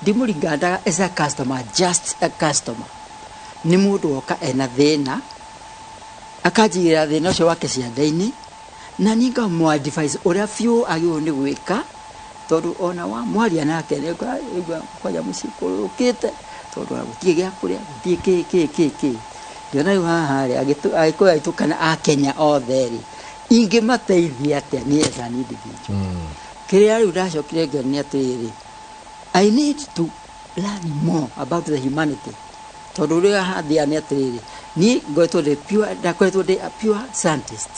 [SPEAKER 4] Ndimũringandaga as a customer, just a customer. Nĩ mũndũ woka ena thĩna, akanjigĩra thĩna ũcio wake ciande-inĩ, na niĩ ngamũ advise ũrĩa biũ agĩrĩirwo nĩ gwĩka, tondũ ona wa mwaria nake nĩ ũraigua kwanja mũciĩ kũrũkĩte, tondũ ona gũtirĩ gĩa kũrĩa, gũtirĩ kĩ kĩ kĩ kĩ. Ngĩona rĩu haha rĩ, Agĩkũyũ aitũ kana Akenya othe rĩ, ingĩmateithia atĩa niĩ as an individual? Kĩrĩa rĩu ndacokire ngĩona nĩ atĩrĩrĩ, I need to learn more about the humanity. Tondũ ũrĩa hathiaga nĩ atĩrĩrĩ, niĩ ngoretwo ndĩ pure, ndakoretwo ndĩ a pure scientist.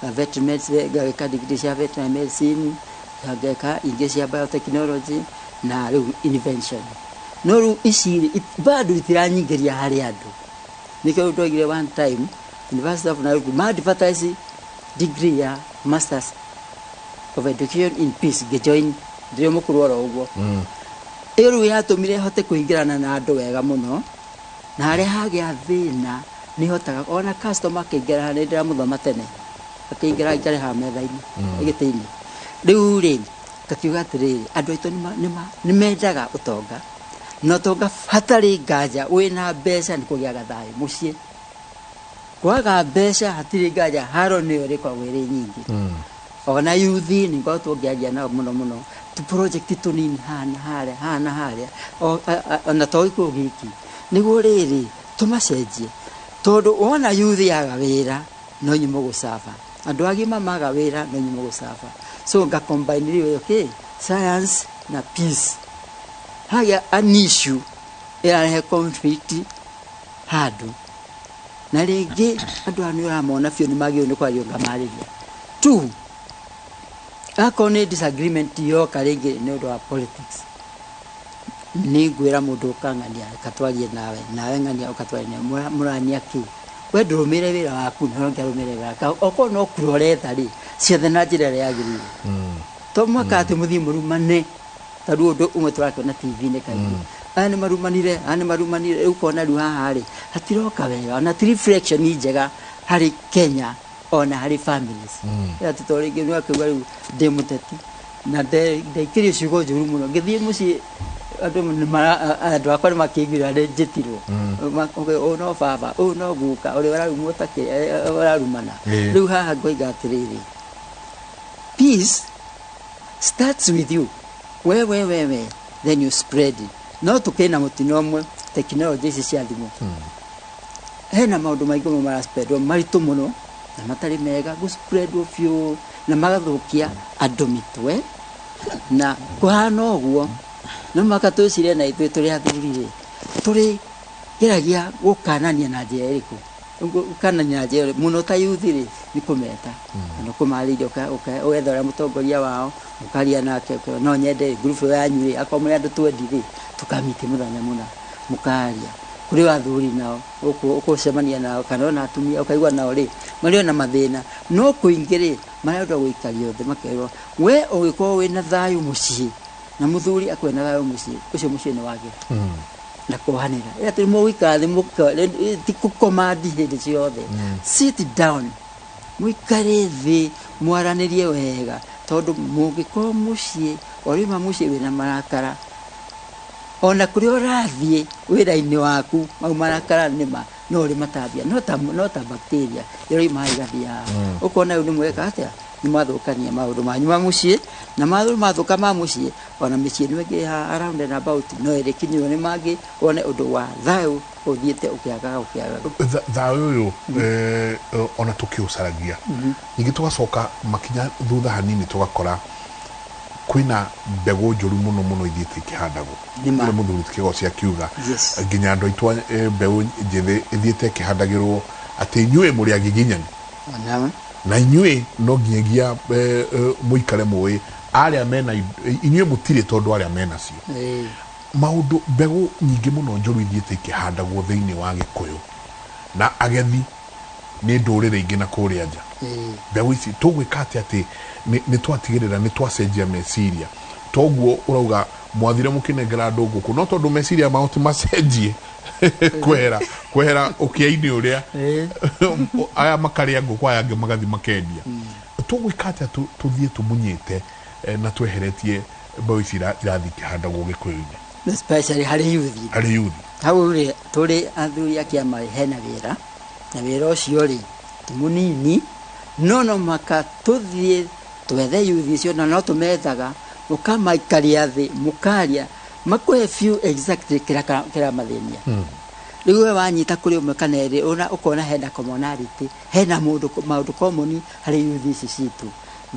[SPEAKER 4] Vet medicine, ngagĩka degree cia veterinary medicine, ngeka ingĩ cia biotechnology na rĩu invention. No rĩu ici rĩ, bado itiranyingĩria harĩ andũ. Nĩkĩo rĩu ndoigire one time, University of Nairobi, ma advertise degree ya Masters of Education in Peace, ngĩjoin, ndĩrĩ mũkũrũ oro ũguo. Ĩyo rĩu yatũmire hote kũingĩrana na andũ wega mũno, na harĩa hagĩa thĩna nĩ hotaga, ona customer akĩingĩra nĩ ndĩramũthoma tene, akĩingĩra aikare haha metha-inĩ, gĩtĩ-inĩ. Rĩu rĩ, ngakiuga atĩrĩrĩ, andũ aitũ nĩ mendaga ũtonga, na ũtonga hatarĩ nganja wĩna mbeca nĩ kũgĩaga thayũ mũciĩ. Kwaga mbeca hatirĩ nganja haro nĩyo ĩrĩkoragwo ĩrĩ nyingĩ. Ona yuthi nĩ ngoretwo ngĩaria nao mũno mũno, tu project tũnini haha na harĩa, haha na harĩa, ona to gĩkũyũ gĩki, nĩguo rĩrĩ tũmacenjie, tondũ wona yuthi yaga wĩra no inyuĩ mũgũcaba, andũ agima maga wĩra no inyuĩ mũgũcaba. So nga combine rĩu okay, science na peace. Hagĩa an issue ĩrarehe conflict handũ, na rĩngĩ andũ aya nĩ ũramona biũ nĩ magĩrĩirwo nĩ kwario ngamarĩria. Two, akorwo nĩ disagreement yoka rĩngĩ nĩ ũndũ wa politics, nĩ ngwĩra mũndũ ũkang'ania reka twarie nawe, nawe ng'ania ũkatwaria mũrania kĩ, we ndũrũmĩrĩre wĩra waku na ũrĩa ũngĩ arũmĩrĩre wĩra wake, okorwo no kura ũretha rĩ, ciethe na njĩra ĩrĩa yagĩrĩire. To mũhaka atĩ mũthiĩ mũrumane, ta rĩu ũndũ ũmwe tũrakĩona TV-inĩ kaingĩ, aya nĩ marumanire, aya nĩ marumanire, rĩu ũkona rĩu haha rĩ hatiroka wega, ona ti reflection njega harĩ Kenya ona harĩ families. Atĩ to rĩngĩ nĩ akiuga rĩu ndĩ mũteti na ndaikĩrio ciugo njũru mũno, ngĩthiĩ mũciĩ andũ akwa nĩ makĩiguire nĩ njĩtirwo, ũyũ no baba, ũyũ no guka, ũrĩa ũrarumwo ta ũrarumana. Rĩu haha ngoiga atĩrĩrĩ, peace starts with you, we we we we, then you spread it. No tũkĩrĩ na mũtino ũmwe, tekinoronjĩ ici cia thimũ, hena maũndũ maingĩ mũno maraspreadwo maritũ mũno na matarĩ mega gũspreadwo biũ na magathũkia andũ mĩtwe, na kũhana ũguo no mũhaka twĩcirie na ithuĩ tũrĩ athuri rĩ, tũrĩ geragia gũkanania na njĩra ĩrĩkũ, gũkanania na njĩra ĩrĩkũ mũno ta yuthi rĩ, nĩ kũmeta na kũmarĩria, ũgetha ũrĩa mũtongoria wao mũkaria nake, ũkauga, no nyende group ĩyo yanyu rĩ, akorwo mũrĩ andũ twendi rĩ, tũkamiti mũthenya mũna mũkaria. Kũrĩ athuri nao ũgũcemania nao kana ona atumia ũkaigua nao rĩ marĩ ona mathĩna, no kũingĩ rĩ marenda gũikario thĩ makerwo we ũgĩkorwo wĩna thayũ mũciĩ na mũthuri akorwo na thayũ mũciĩ ũcio, mũciĩ nĩ wagĩra na kuohanĩra atĩ mũgũikara thĩ, ti gũkomandi hĩndĩ ciothe. Sit down, mũikare thĩ mwaranĩrie wega, tondũ mũngĩkorwo mũciĩ ũrĩma mũciĩ wĩna marakara, ona kũrĩa ũrathiĩ wĩra-inĩ waku mau marakara nĩma no ũrĩ matambia, no ta bacteria ĩroima ĩgathiĩ haha, ũkona rĩu nĩ mweka atĩa, nĩ mwathũkania maũndũ manyu ma mũciĩ, na maũndũ mathũka ma mũciĩ, ona mĩciĩ ĩno ĩngĩ around and about no ĩrĩkinyĩrwo nĩ mangĩ, wone ũndũ wa thayũ ũthiĩte ũkĩagaga ũkĩagaga.
[SPEAKER 2] Thayũ ũyũ ona tũkĩũcaragia, ningĩ tũgacoka makinya thutha hanini tũgakora Kwĩna mbegũ njũru mũno mũno ithiĩte ikĩhandagwo.
[SPEAKER 4] Nĩ ma.
[SPEAKER 2] Ũrĩa mũthuri ti Kĩgoci akiuga,
[SPEAKER 4] Yes.
[SPEAKER 2] nginya andũ aitũ mbeũ njĩthĩ ĩthiĩte ĩkĩhandagĩrwo atĩ inyuĩ mũrĩ agiginyani,
[SPEAKER 4] Ona
[SPEAKER 2] na inyuĩ no nginyagia mũikare mũĩ arĩa mena inyuĩ mũtirĩ tondũ arĩa menacio. Maũndũ mbegũ nyingĩ mũno njũru ithiĩte ikĩhandagwo thĩinĩ wa Gĩkũyũ, na agethi nĩ ndũrĩrĩ ingĩ na kũrĩa nja. Mbeũ ici tũgwĩka atĩa atĩ nĩ twatigĩrĩra nĩ twacenjia meciria? Toguo ũrauga mwathire mũkĩnengera andũ ngũkũ, no tondũ meciria mao ti macenjie kwehera ũkĩa-inĩ ũrĩa, aya makarĩa ngũkũ, aya angĩ magathi makendia. Tũgwĩka atĩa tũthiĩ tũmunyĩte na tweheretie mbeũ ici irathiĩ ikĩhandagwo Gĩkũyũ-inĩ?
[SPEAKER 4] Especially harĩ youth.
[SPEAKER 2] Harĩ youth.
[SPEAKER 4] Hau rĩ, tũrĩ athuri a kĩama rĩ, hena wĩra, na wĩra ũcio rĩ ti mũnini, no maka tũthiĩ twethe youth icio, na no tũmethaga, mũkamaikaria thĩ, mũkaria, makũhe few exactly kĩrĩa kĩramathĩnia. Rĩu we wanyita kũrĩ ũmwe kana erĩ, ona ũkona hena commonality, hena mũndũ maũndũ common harĩ youth ici citũ.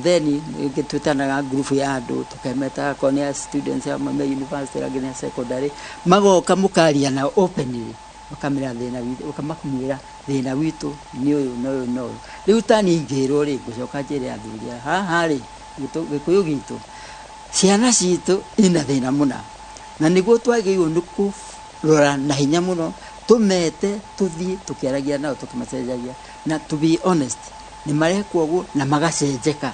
[SPEAKER 4] Then rĩngĩ twĩtanaga group ya andũ, tũkemeta akorwo nĩ a students amwe me university, angĩ nĩ a secondary, magoka mũkaria nao openly, makamĩra thĩna witũ, ũkamakamwĩra thĩna witũ nĩ ũyũ na ũyũ na ũyũ. Rĩu tani ingĩrwo rĩ, ngũcoka njĩre athuri aya haha rĩ, Gĩkũyũ gitũ, ciana citũ ina thĩna mũna, na nĩguo twagĩrĩirwo nĩ kũrora na hinya mũno, tũmete tũthiĩ tũkĩaragia nao, tũkĩmacenjagia. Na to be honest, nĩ marekwo ũguo na magacenjeka.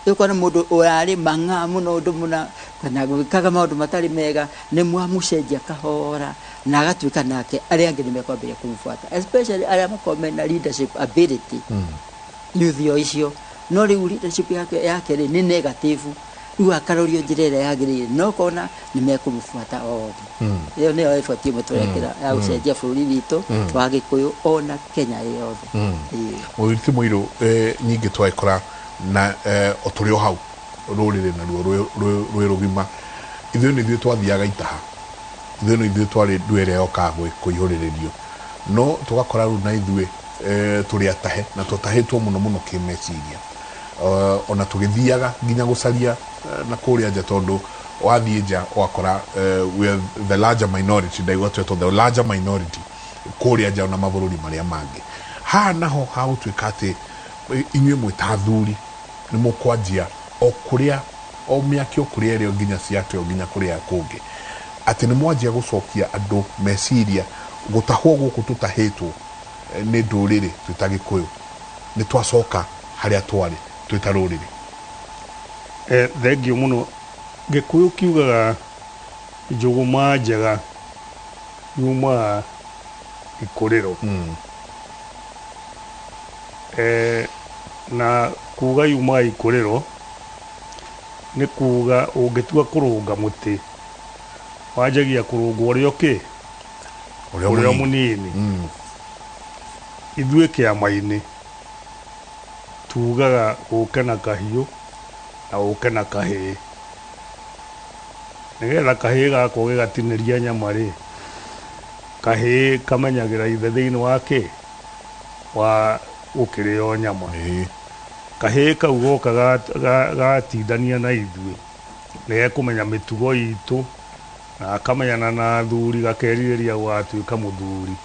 [SPEAKER 4] Rĩu ũkona mũndũ ũrarĩ mang'a mũno ũndũ mũna kana gwĩkaga maũndũ matarĩ mega, nĩ mwamũcenjia kahora na agatuĩka nake arĩa angĩ nĩ mekwambĩrĩria kũmũbuata, especially arĩa makoragwo mena leadership ability. Youth o icio, no rĩu leadership yake rĩ nĩ negative, rĩu akarorio njĩra ĩrĩa yagĩrĩire, no kona nĩ mekũmũbuata othe. Ĩyo nĩyo effort ĩmwe tũrekĩra ya gũcenjia bũrũri witũ wa Gĩkũyũ ona Kenya ĩ yothe. Ĩĩ.
[SPEAKER 2] Mũthuri ti Mũirũ, nyingĩ twagĩkora na o tũrĩ o hau rũrĩrĩ naruo rwĩ rũgima, ithuĩ nĩ ithuĩ twathiaga itaha, ithuĩ nĩ ithuĩ twarĩ ndua ĩrĩa yokaga kũihũrĩrĩrio, no tũgakora rĩu na ithuĩ tũrĩ atahe na tũtahĩtwo mũno mũno kĩmeciria. Ona tũgĩthiaga nginya gũcaria na kũrĩa nja, tondũ wathiĩ nja ũgakora we are the larger minority, ndaigua twetwo the larger minority kũrĩa nja ona mabũrũri marĩa mangĩ. Haha naho hagũtuĩka atĩ inyuĩ mwĩ ta athuri nĩ mũkwanjia o kũrĩa o mĩaki o kũrĩa ĩrĩ o nginya ciateo nginya kũrĩa kũngĩ, atĩ nĩ mwanjia gũcokia andũ meciria gũtahwo gũkũ tũtahĩtwo nĩ ndũrĩrĩ twĩ ta Gĩkũyũ, nĩ twacoka harĩa twarĩ twĩ ta rũrĩrĩ.
[SPEAKER 1] Thengiũ mũno. Gĩkũyũ kiugaga njũgũma njega yumaga ikũrĩro. Na kuga yumaga ikũrĩro nĩ kuga ũngĩtua kũrũnga mũtĩ wanjagia kũrũngwo ũrĩa ũkĩ ũrĩa mũnini. Ithuĩ kĩama-inĩ tugaga ũke na kahiũ na ũke na kahĩĩ, nĩgetha kahĩĩ gaka ũgĩgatinĩria nyama rĩ, kahĩĩ kamenyagĩra ithe thĩinĩ wa kĩ wa gũkĩrĩo nyama. Kahĩĩ kau goka gatindania na ithuĩ nĩ gekũmenya mĩtugo itũ na akamenyana na athuri, gakerirĩria gũgatuĩka mũthuri.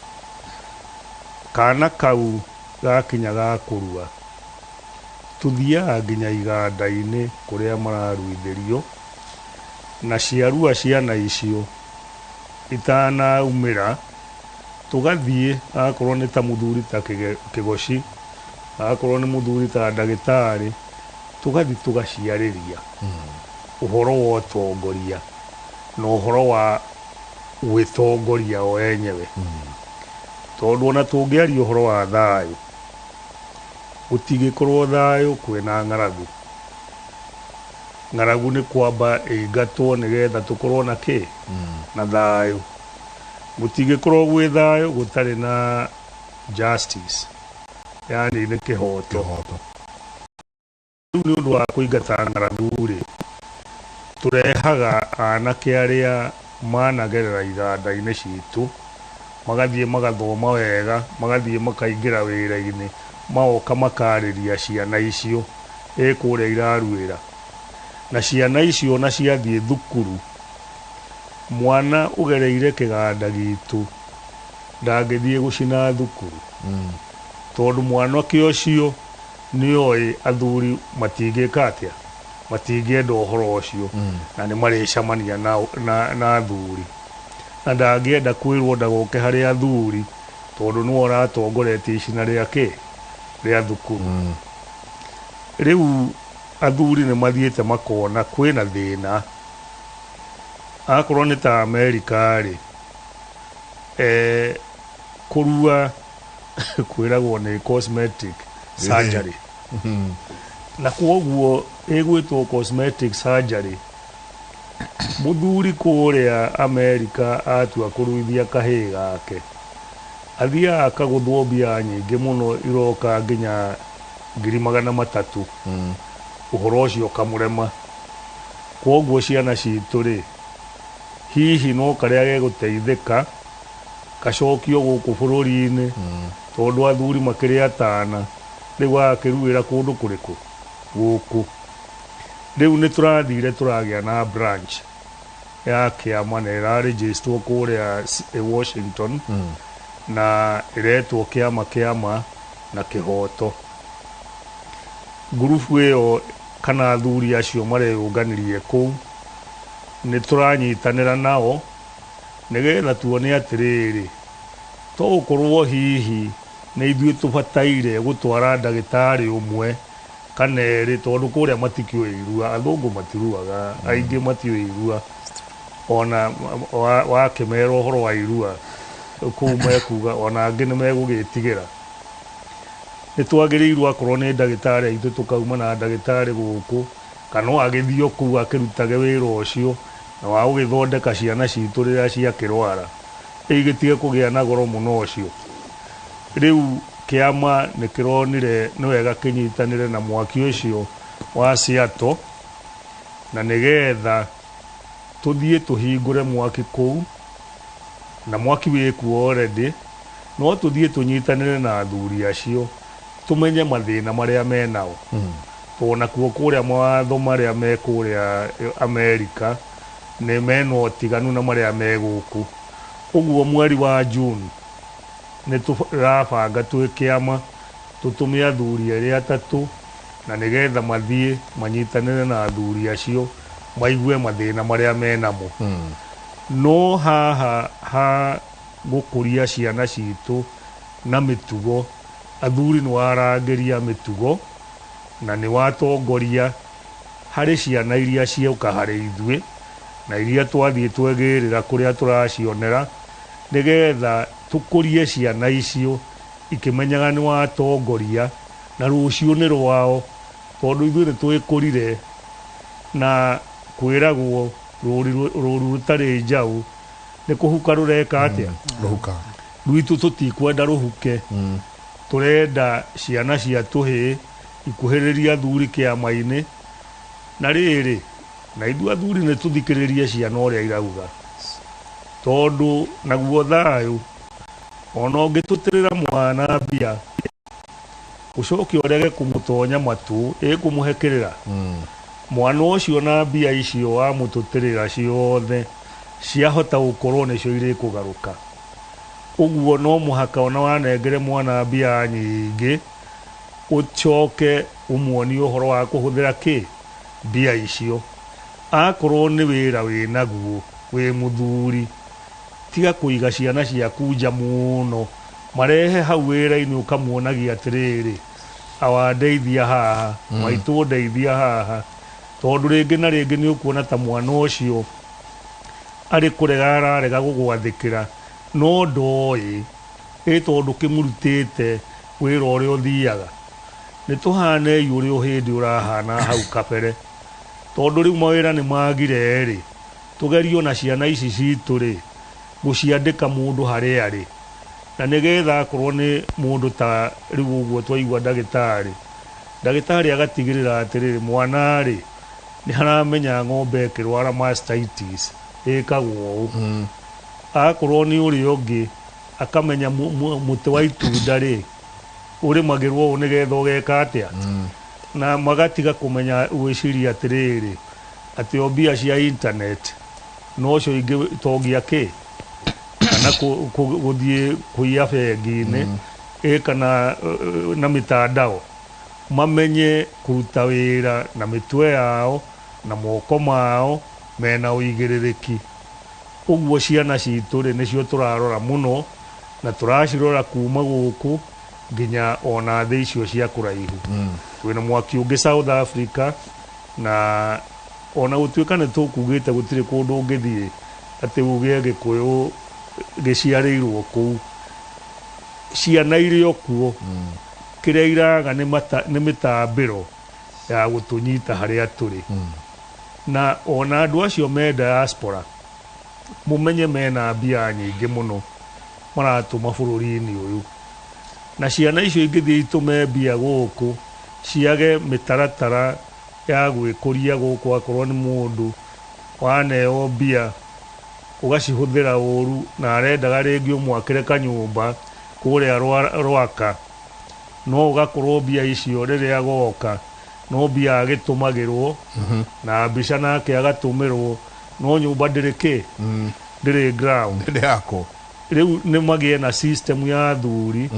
[SPEAKER 1] Kana kau gakinya ga kũrua, tũthiaga nginya iganda-inĩ kũrĩa mararuithĩrio, na ciarua ciana icio itanaumĩra tũgathiĩ, akorwo nĩ ta mũthuri ta Kĩgoci, akorwo nĩ mũthuri ta ndagĩtarĩ, tũgathiĩ tũgaciarĩria ũhoro wa ũtongoria na ũhoro wa gwĩtongoria o enyewe. Tondũ ona tũngĩaria ũhoro wa thayũ, gũtingĩkorwo thayũ kwĩna ng'aragu. Ng'aragu nĩ kwamba ĩingatwo nĩgetha tũkorwo na kĩ na thayũ. Gũtingĩkorwo gwĩ thayũ gũtarĩ na justice, yani nĩ kĩhoto.
[SPEAKER 2] Kĩhoto.
[SPEAKER 1] Rĩu nĩ ũndũ wa kũingata ng'aragu rĩ, tũrehaga anake arĩa managerera iganda-inĩ citũ, magathiĩ magathoma wega, magathiĩ makaingĩra wĩra-inĩ, magoka makarĩria ciana icio ĩ kũrĩa iraruĩra. Na ciana icio na ciathiĩ thukuru, mwana ũgereire kĩganda gitũ ndangĩthiĩ gũcina thukuru, tondũ mwanake ũcio nĩoĩ athuri matingĩka atĩa, matingĩenda ũhoro ũcio, na nĩ marĩcemania na athuri, na ndangĩenda kwĩrwo ndagoke harĩ athuri tondũ nĩwe ũratongoretie icina rĩa rĩa thukuru. Rĩu athuri nĩ mathiĩte makona kwĩna thĩna. Akorwo nĩ ta Amerika rĩ, kũrua kwĩragwo nĩ cosmetic surgery, na kwoguo ĩgwĩtwo cosmetic surgery. Mũthuri kũrĩa Amerika atua kũruithia kahĩĩ gake, athiaga akagũthwo mbia nyingĩ mũno iroka nginya 300,000. Ũhoro ũcio ũkamũrema. Kwoguo ciana citũ rĩ, hihi no karĩa gegũteithĩka gacokio gũkũ bũrũri-inĩ, tondũ athuri makĩrĩ atana, rĩu agakĩruĩra kũndũ kũrĩkũ gũkũ. Rĩu nĩ tũrathire tũragĩa na branch ya kĩama na ĩrarĩgĩstwo kũrĩa Washington, na ĩretwo kĩama kĩama na kĩhoto. Ngurubu ĩyo kana athuri acio mareyũnganirie kũu, nĩ tũranyitanĩra nao nĩgetha tuone atĩrĩrĩ, to gũkorwo hihi nĩ ithuĩ tũbataire gũtwara ndagĩtarĩ ũmwe kana erĩ, tondũ kũrĩa matikĩũĩ irua, athũngũ matiruaga, aingĩ matiũĩ irua. Ona wakĩmera ũhoro wa irua kũu mekuga, ona angĩ nĩ megũgĩtigĩra. Nĩ twagĩrĩirwo akorwo nĩ ndagĩtarĩ aitũ tũkauma na ndagĩtarĩ gũkũ, kana no agĩthiĩ o kũu akĩrutage wĩra ũcio na wa gũgĩthondeka ciana citũ rĩrĩa ciakĩrwara, igĩtige kũgĩa na goro mũno ũcio. Rĩu kĩama nĩ kĩronire nĩ wega kĩnyitanĩre na mwaki ũcio wa Seattle, na nĩgetha tũthiĩ tũhingũre mwaki kũu, na mwaki wĩkuo already, no tũthiĩ tũnyitanĩre na athuri acio tũmenye mathĩna marĩa menao. Tondũ nakuo kũrĩa mawatho marĩa me kũrĩa Amerika nĩ mena ũtiganu na marĩa me gũkũ. Ũguo mweri wa June nĩ tũrabanga twĩ kĩama tũtũme athuri erĩ atatũ, na nĩgetha mathiĩ manyitanĩre na athuri acio maigue mathĩna marĩa menamo. No haha ha gũkũria ciana citũ na mĩtugo, athuri nĩ warangĩria mĩtugo na nĩ watongoria harĩ ciana iria cioka harĩ ithuĩ na iria twathiĩ twegĩrĩra kũrĩa tũracionera, nĩgetha tũkũrie ciana icio ikĩmenyaga nĩ watongoria na rũciũ nĩ rwao, tondũ ithuĩ nĩ twĩkũrire na kwĩragwo rũru rũtarĩ njaũ nĩ kũhuka rũreka atĩa.
[SPEAKER 2] Rũhuka.
[SPEAKER 1] Rwitũ tũtikwenda rũhuke, tũrenda ciana cia tũhĩĩ ikuhĩrĩrie athuri kĩama-inĩ. Na rĩrĩ, na ithuĩ athuri nĩ tũthikĩrĩrie ciana ũrĩa irauga, tondũ naguo thayũ ona ũngĩtũtĩrĩra mwana mbia ũcoke ũrege kũmũtonya matũ ĩkũmũhe kĩrĩra, mwana ũcio na mbia icio wamũtũtĩrĩra ciothe ciahota gũkorwo nĩcio irĩkũgarũka. Ũguo no mũhaka ona wanengere mwana mbia nyingĩ ũcoke ũmuonie ũhoro wa kũhũthĩra kĩ mbia icio. Akorwo nĩ wĩra wĩnaguo wĩ mũthuri, tiga kũiga ciana ciaku nja mũno, marehe hau wĩra-inĩ ũkamuonagia atĩrĩrĩ, awa ndeithia haha, maitũ ndeithia haha, tondũ rĩngĩ na rĩngĩ nĩ ũkuona ta mwana ũcio arĩ kũrega ararega gũgwathĩkĩra, no ndoĩ ĩ tondũ kĩmũrutĩte wĩra ũrĩa ũthiaga. Nĩ tũhanei ũrĩa hĩndĩ ũrahana hau kabere, tondũ rĩu mawĩra nĩ magire rĩ, tũgerio na ciana ici citũ rĩ gũciandĩka mũndũ harĩa arĩ, na nĩgetha akorwo nĩ mũndũ ta rĩu ũguo twaigua ndagĩtarĩ, ndagĩtarĩ agatigĩrĩra atĩrĩrĩ, mwana rĩ nĩ haramenya ng'ombe ĩkĩrwara mastitis ĩkagwo ũũ. Akorwo nĩ ũrĩa ũngĩ akamenya mũtĩ wa itunda rĩ ũrĩmagĩrwo ũũ nĩgetha ũgeka atĩa, na magatiga kũmenya gwĩciria atĩrĩrĩ, Atĩ o mbia cia internet nocio ingĩtongia kĩ kana gũthiĩ kũiya bengi-inĩ ĩ kana na mitandao, mamenye kũruta wĩra na mĩtwe yao na moko mao mena ũigĩrĩrĩki. Ũguo ciana citũ rĩ, nĩcio tũrarora mũno na tũracirora kuma gũkũ nginya ona thĩ icio cia kũraihu. Twĩna mwaki ũngĩ South Africa, na ona gũtuĩka nĩ tũkugĩte gũtirĩ kũndũ ũngĩthiĩ atĩ uge Gĩkũyũ gĩciarĩirwo kũu, ciana irĩ o kuo, kĩrĩa iraga nĩ mĩtambĩro ya gũtũnyita harĩa tũrĩ. Na ona andũ acio me diaspora, mũmenye mena mbia nyingĩ mũno maratũma bũrũri-inĩ ũyũ, na ciana icio ingĩthiĩ itũme mbia gũkũ ciage mĩtaratara ya gwĩkũria gũkũ, akorwo nĩ mũndũ waneo mbia ũgacihũthĩra ũru na arendaga rĩngĩ ũmwakĩre kanyũmba kũrĩa Rwaka, no ũgakorwo mbia icio rĩrĩa agoka no mbia agĩtũmagĩrwo na mbica nake agatũmĩrwo, no nyũmba ndĩrĩ kĩ, ndĩrĩ ground.
[SPEAKER 2] Ndĩ yako.
[SPEAKER 1] Rĩu nĩ magĩe na system ya athuri,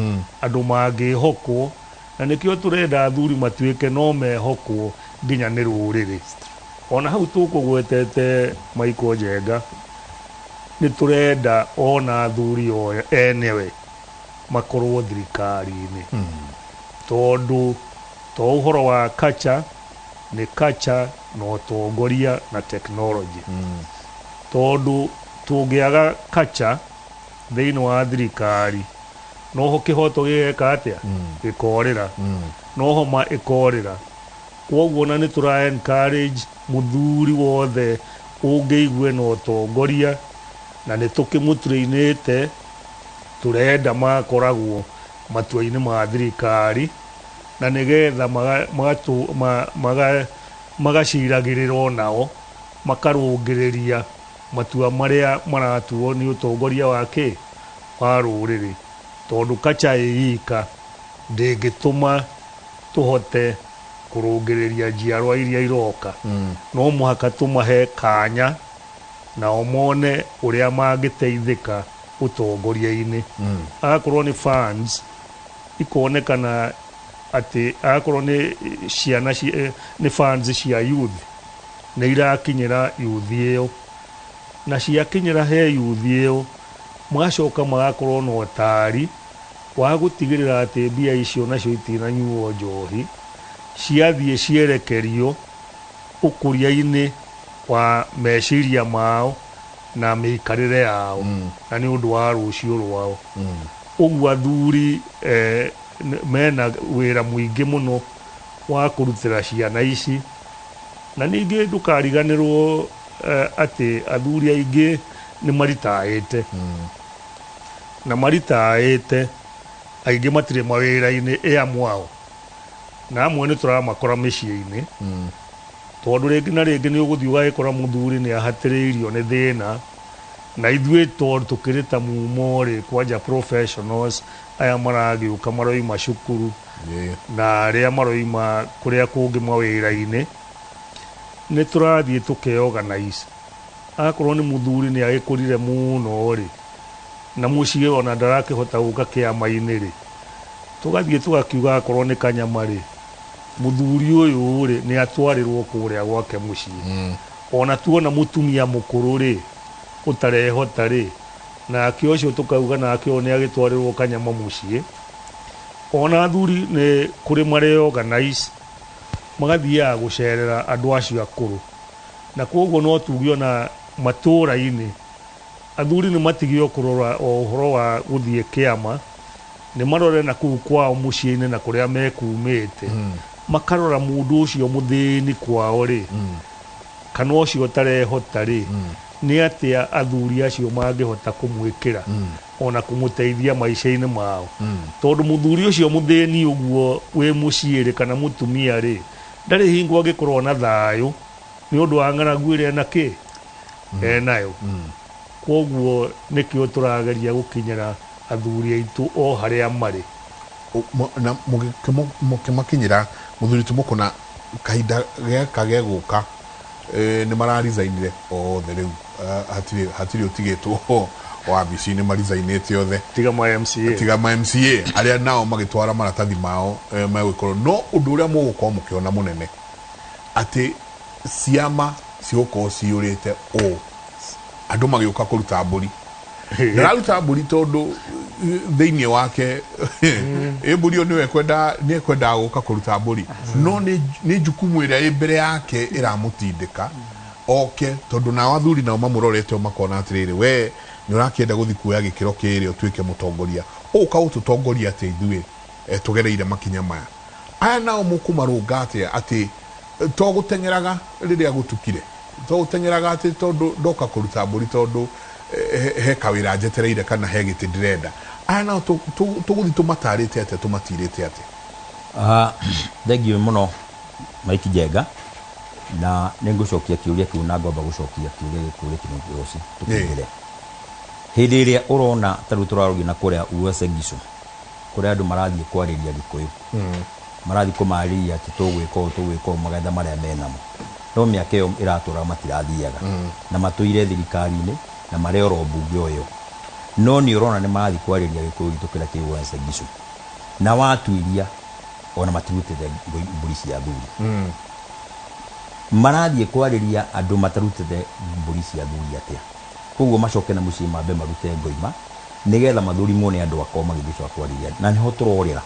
[SPEAKER 1] andũ mangĩhokwo, na nĩkĩo tũrenda athuri matuĩke no mehokwo nginya nĩ rũrĩrĩ. Ona hau tũkũgwetete Michael Njenga, nĩ tũrenda ona athuri o enewe makorwo thirikari-inĩ, tondũ to ũhoro wa kacha, nĩ kacha na ũtongoria na technology, tondũ tũngĩaga kacha thĩinĩ wa thirikari, noho kĩhoto gĩgeka atĩa? Gĩkorĩra, noho ma ĩkorĩra. Koguo na nĩ tũra encourage mũthuri wothe ũngĩigue na ũtongoria, na nĩ tũkĩmũtrainĩte, tũrenda makoragwo matua-inĩ ma thirikari, na nĩgetha magaciragĩrĩra nao, makarũngĩrĩria matua marĩa maratuo nĩ ũtongoria wa kĩ wa rũrĩrĩ, tondũ kacha ĩ ika ndĩngĩtũma tũhote kũrũngĩrĩria njiarwa iria iroka. No mũhaka tũmahe kanya nao mone ũrĩa mangĩteithĩka ũtongoria-inĩ. Agakorwo nĩ funds ikonekana atĩ agakorwo nĩ ciana nĩ funds cia youth nĩ irakinyĩra youth ĩyo, na ciakinyĩra he youth ĩyo, magacoka magakorwo na ũtari wa gũtigĩrĩra atĩ mbia icio nacio itinanyuo njohi, ciathiĩ cierekerio ũkũria-inĩ wa meciria mao na mĩikarĩre yao, na nĩ ũndũ wa rũciũ rwao. Ũguo athuri mena wĩra mũingĩ mũno wa kũrutĩra ciana ici. Na ningĩ ndũkariganĩrwo atĩ athuri aingĩ nĩ maritaĩte, na maritaĩte aingĩ matirĩ mawĩra-inĩ ĩ amwe ao, na amwe nĩ tũramakora mĩciĩ-inĩ, tondũ rĩngĩ na rĩngĩ nĩ ũgũthiĩ ũgagĩkora mũthuri nĩ ahatĩrĩirio nĩ thĩna. Na ithuĩ tondũ tũkĩrĩ ta mumo rĩ, kwanja professionals aya maragĩũka maroima cukuru na arĩa maroima kũrĩa kũngĩ mawĩra-inĩ, nĩ tũrathiĩ tũkeorganize. Akorwo nĩ mũthuri nĩ agĩkũrire mũno rĩ, na mũciĩ ona ndarakĩhota gũka kĩama-inĩ rĩ, tũgathiĩ tũgakiuga akorwo nĩ kanyama rĩ, mũthuri ũyũ rĩ, nĩ atwarĩrwo kũrĩa gwake mũciĩ. Ona tuona mũtumia mũkũrũ rĩ, ũtarehota rĩ, nake ũcio tũkauga nake ũyũ nĩ agĩtwarĩrwo kanyama mũciĩ. Ona athuri nĩ kũrĩ mareorganize, magathiaga gũcerera andũ acio akũrũ, na koguo no tuge ona matũũra-inĩ athuri nĩ matigio kũrora o ũhoro wa gũthiĩ kĩama, nĩ marore na kũu kwao mũciĩ-inĩ na kũrĩa mekumĩte, makarora mũndũ ũcio mũthĩni kwao rĩ, kana ũcio ũtarehota rĩ, nĩ atĩa athuri acio mangĩhota kũmwĩkĩra ona kũmũteithia maica-inĩ mao, tondũ mũthuri ũcio mũthĩni ũguo wĩ mũciĩ rĩ, kana mũtumia rĩ, ndarĩ hingo angĩkorwo na thayũ nĩ ũndũ wa ng'aragu ĩrĩa ena kĩ enayo. Koguo nĩkĩo tũrageria gũkinyĩra athuri aitũ o harĩa marĩ.
[SPEAKER 2] Na mũkĩmakinyĩra, mũthuri Tumũkũna, kahinda gaka gegũka Nĩ mararizainire othe rĩu. Hatirĩ ũtigĩtwo wabici, nĩ marizainĩte othe.
[SPEAKER 1] Tiga ma MCA.
[SPEAKER 2] Tiga ma MCA arĩa nao magĩtwara maratathi mao, megũkorwo no ũndũ ũrĩa mũgũkorwo mũkĩona mũnene atĩ ciama cigũkorwo ciyũrĩte ũũ, andũ magĩũka kũruta mbũri. Ndararuta mbũri tondũ thĩinĩ wake ĩ mbũri ĩyo nĩwe ekwenda, nĩ ekwendaga gũka kũruta mbũri, no nĩ jukumu ĩrĩa ĩ mbere yake ĩramũtindĩka oke, tondũ nao athuri nao mamũrorete o makona atĩrĩrĩ, we nĩ ũrakĩenda gũthiĩ kuoya gĩkĩro kĩrĩa ũtuĩke mũtongoria, ũka gũtũtongoria atĩ ithuĩ tũgereire makinya maya. Aya nao mũkũmarũnga atĩa atĩ to gũteng'eraga rĩrĩa gũtukire, to gũteng'eraga atĩ tondũ ndoka kũruta mbũri tondũ he kawĩra njetereire kana he gĩtĩ ndĩrenda? Aya nao tũgũthiĩ tũmatarĩte atĩa, tũmatirĩte atĩa?
[SPEAKER 5] Thengiũ mũno, Mike Njenga, na nĩ ngũcokia kĩũria kĩu na ngwamba gũcokia kĩũria gĩkũ gĩkĩ ũcio tũkĩingĩre. Hĩndĩ ĩrĩa ũrona ta rĩu tũrarũgia na kũrĩa Uasin Gishu, kũrĩa andũ marathiĩ kwarĩria Gĩkũyũ, marathiĩ kũmarĩria atĩ tũgwĩka ũũ, tũgwĩka ũũ, magetha marĩa menamo, no mĩaka ĩyo ĩratũra matirathiaga na matũire thirikari-inĩ na marĩ oro mbunge ũyũ, no nĩ ũrona nĩ marathiĩ kwarĩria Gĩkũyũ gitũ kĩrĩa kĩ Uasin Gishu, na watuiria ona matirutĩte mbũri cia athuri. Marathiĩ kwarĩria andũ matarutĩte mbũri cia athuri atĩa? Koguo macoke na mũciĩ mambe marute ngoima nĩgetha mathurimwo nĩ andũ akao magĩthiĩ coka kwarĩria, na nĩho tũrorĩra,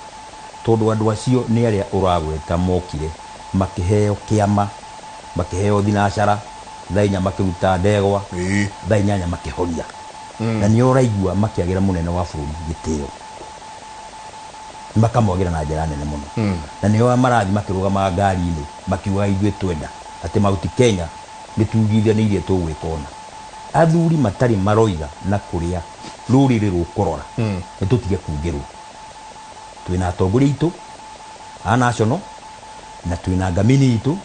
[SPEAKER 5] tondũ andũ acio nĩ arĩa ũragweta mokire makĩheo kĩama, makĩheo thinacara, thaa 4 makĩruta ndegwa, thaa 8 makĩhoria, na nĩ ũraigua makĩagĩra mũnene wa bũrũri gĩtĩo, makamwagĩra na njĩra nene mũno, na nĩo marathiĩ makĩrũgamaga ngari-inĩ makiugaga ithuĩ twenda atĩ Mount Kenya nĩ tugithanĩirie tũgwĩka ũna. Athuri matarĩ maroiga na kũrĩa rũrĩrĩ rũkũrora, nĩ tũtige kungĩrwo. Twĩna atongoria aitũ a national, na twĩna ngamini itũ,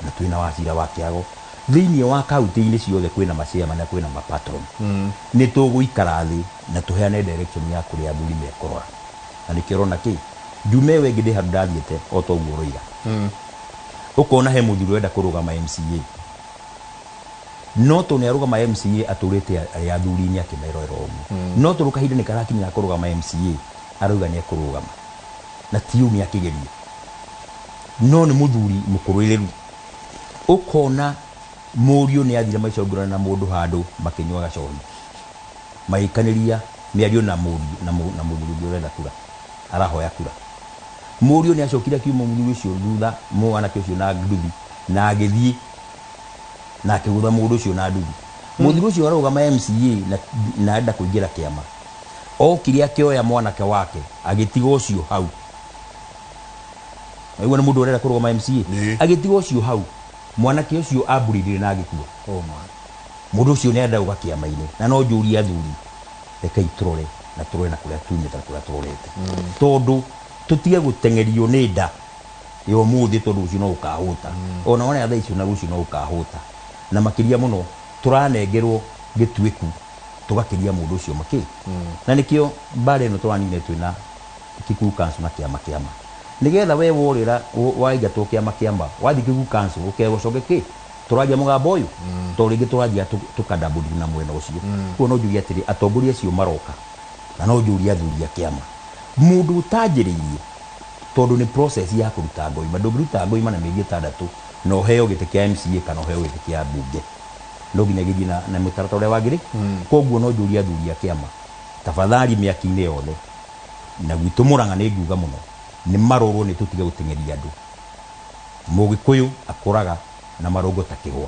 [SPEAKER 5] na twĩna wacira wa kĩago. Thĩinĩ wa kaunti-inĩ ciothe kwĩna machairman na kwĩna mapatron. Nĩ tũgũikara thĩ na tũheane direction ya kũrĩa athuri mekũrora, na nĩkĩo ũrona kĩ njume ĩyo ĩngĩ ndĩ handũ ndathiĩte o ta ũguo ũroiga, ũkona he mũthuri ũrenda kũrũgama MCA, no tondũ nĩ arũgama MCA atũrĩte arĩ athuri-inĩ akĩmerorera ũguo, no tondũ kahinda nĩ karakinya kũrũgama MCA arauga nĩ ekũrũgama, na ti ũũ nĩ akĩgerie, no nĩ mũthuri mũkũrũĩrĩru. Ũkona mũriũ nĩ athire maicongorana na mũndũ handũ makĩnyua gacohi, magĩikanĩria mĩario na mũriũ na mũthuri ũngĩ ũrenda kura, arahoya kura. Mũriũ nĩ acokire akiuma mũthuri ũcio thutha, mwanake ũcio na nduthi, na agĩthiĩ na akĩgũtha mũndũ ũcio na nduthi. Mũthuri ũcio arũgama MCA na enda kũingĩra kĩama, okire akĩoya mwanake wake agĩtiga ũcio hau. Waigua nĩ mũndũ ũrenda kũrũgama MCA, agĩtiga ũcio hau, mwanake ũcio amburindire na agĩkua.
[SPEAKER 2] Oh my.
[SPEAKER 5] Mũndũ ũcio nĩ enda gũka kĩama-inĩ, na no njũrie athuri, rekei tũrore na tũrore na kũrĩa tumĩte na kũrĩa tũrorete, tondũ tũtige gũteng'erio nĩ nda ya ũmũthĩ, tondũ rũciũ no ũkahũta, ona wona thaa icio na rũciũ no ũkahũta, na makĩria mũno tũranengerwo gĩtuĩku tũgakĩria mũndũ ũcio makĩ. Na nĩkĩo mbara ĩno tũranine twĩna Kikuyu Council na kĩama kĩama, nĩgetha we worĩra waingatwo kĩama kĩama wathiĩ Kikuyu Council ũkerwo ũcoke kĩ tũragia mũgambo ũyũ, tondũ rĩngĩ tũranjia tũkadabũri na mwena ũcio. Koguo no njuge atĩrĩ, atongoria acio maroka, na no njũrie athuri a kĩama, mũndũ ũtanjĩrĩirie, tondũ nĩ process ya kũruta ngoima, ndũngĩruta ngoima na mĩeri 6 na ũheo gĩtĩ kĩa MCA kana ũheo gĩtĩ kĩa mbunge, no nginya gĩthiĩ na mũtaratara ũrĩa wagĩrĩire. Koguo no njũrie athuri a kĩama, tafadhali mĩaki-inĩ yothe na gwitũ Mũrang'a nĩ nguga mũno, nĩ marorwo nĩ tũtige gũteng'eria andũ. Mũgĩkũyũ akũraga na marũngo ta kĩgwa,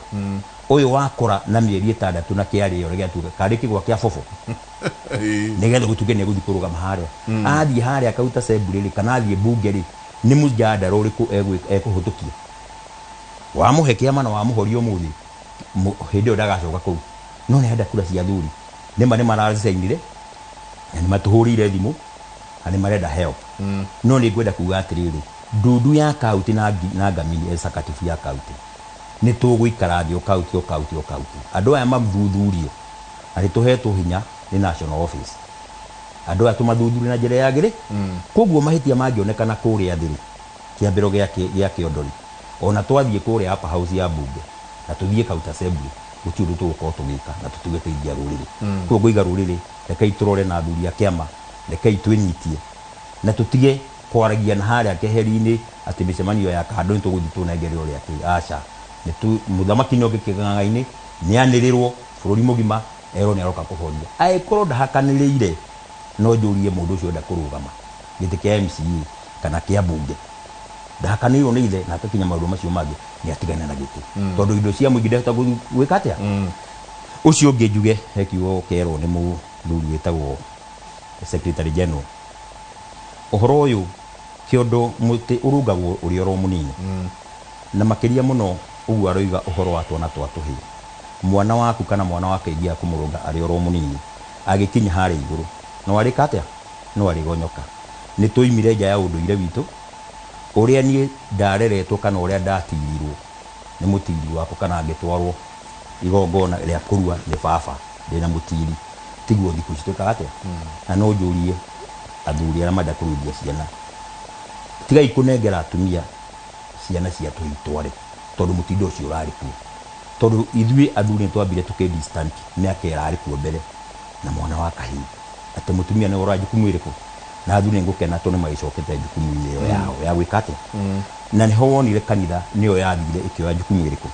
[SPEAKER 5] ũyũ wakũra na mĩeri 6 na kĩarĩo gĩatuĩka karĩ kĩgwa kĩa bobo, nĩgetha gũtuĩke nĩ egũthiĩ kũrũgama harĩa. Athiĩ harĩa akaruta cemburi rĩ, kana athiĩ mbunge rĩ, nĩ mũjadara ũrĩkũ ekũhĩtũkia? Wamũhe kĩama na wamũhoria ũmũthĩ, hĩndĩ ĩyo ndagacoka kũu, no nĩ arenda kura cia athuri. Nĩma nĩ maracainire na nĩ matũhũrĩire thimũ na nĩ marenda help, no nĩ ngwenda kuga atĩrĩrĩ, ndundu ya kaunti na ngamini executive ya kaunti, nĩ tũgũikara thĩ o kaunti o kaunti o kaunti, andũ aya mathuthurio, na nĩ tũhetwo hinya nĩ national office, andũ aya tũmathuthurie na njĩra yagĩrĩ. Koguo mahĩtia mangĩonekana kũrĩa thĩ rĩ, kĩambĩro gĩa kĩondo rĩ, ona twathiĩ kũrĩa upper house ya bunge na Na tũthiĩ county assembly, gũtirĩ ũndũ tũgũkorwo tũgĩka na tũtigũteithia rũrĩrĩ. Koguo ngũiga rũrĩrĩ, rekei tũrore na athuri a kĩama, rekei twĩnyitie na tũtige kwaragia na harĩa keheri-inĩ atĩ mĩcemanio ya kando nĩ tũgũthiĩ tũnengere ũrĩa kĩ aca. Mũthamaki nĩ oke kĩng'ang'a-inĩ, nĩ anĩrĩrwo bũrũri mũgima, erwo nĩ aroka kũhoria. Angĩkorwo ndahakanĩrĩire, no njũrie mũndũ ũcio ũrenda kũrũgama gĩtĩ kĩa MCA kana kĩa mbunge, ndahakanĩirwo nĩ ithe na akakinya maũndũ macio mangĩ, nĩ atigane na gĩtĩ, tondũ indo cia mũingĩ ndahota gwĩka atĩa. Ũcio ũngĩ njuge he kiugo kerwo nĩ mũthuri wĩtagwo secretary general, ũhoro ũyũ kĩondo mũtĩ ũrungagwo ũrĩ oro mũnini, na makĩria mũno ũguo aroiga ũhoro wa twana twa tũhĩĩ. Mwana waku kana mwana wake ingĩaga kũmũrũnga arĩ oro mũnini, agĩkinya harĩa igũrũ no arĩka atĩa? No arĩgonyoka. Nĩ tũimire nja ya ũndũire witũ ũrĩa niĩ ndareretwo kana ũrĩa ndatirirwo nĩ mũtiri wakwa, kana ngĩtwarwo igongona rĩa kũrua nĩ baba ndĩna mũtiri. Tiguo thikũ ici twĩkaga atĩa. Na no njũrie athuri arĩa marenda kũruithia ciana, tigai kũnengera atumia ciana cia tũhĩĩ itware, tondũ mũtindo ũcio ũrarĩ kuo, tondũ ithuĩ athuri nĩ twambire tũkĩ distant mĩaka ĩrarĩ kuo mbere na mwana wa kahĩĩ atĩ mũtumia nĩwe ũroya jukumu ĩrĩkũ. Na athuri nĩ ngũkena tondũ nĩ magĩcokete jukumu-inĩ ĩyo yao ya gwĩka atĩa, na nĩho wonire kanitha nĩyo yathire ĩkĩoya jukumu ĩrĩkũ.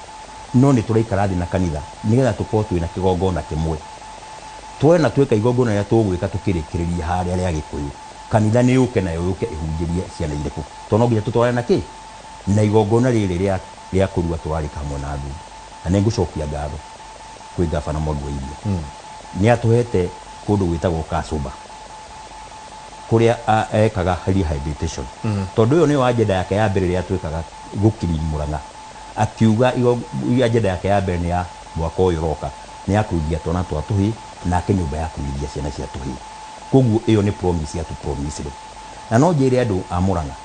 [SPEAKER 5] No nĩ tũraikara thĩ na kanitha nĩgetha tũkorwo twĩna kĩgongona kĩmwe, twena twĩka igongona rĩrĩa tũgwĩka tũkĩrĩkĩrĩria harĩa rĩa Gĩkũyũ, kanitha nĩ yũke nayo yũke ĩhunjĩrie ciana irĩkũ, tondũ no nginya tũtwarane na kĩ na igongona rĩrĩ rĩa kũrua tũrarĩka hamwe na athuri. Na nĩ ngũcokia ngatho kwĩ gabana Mwangi wa Iria, nĩ atũhete kũndũ gwĩtagwo Kasũmba kũrĩa ekaga rehabilitation, tondũ ĩyo nĩyo agenda yake ya mbere ĩrĩa twĩkaga gũkiri Murang'a. Akiuga agenda yake ya mbere nĩ ya mwaka ũyũ ũroka nĩ ya kũruithia twana twa tũhĩĩ, nake nyũmba ya kũruithia ciana cia tũhĩĩ. Koguo ĩyo nĩ promise atu promise. Na no njĩre andũ a Murang'a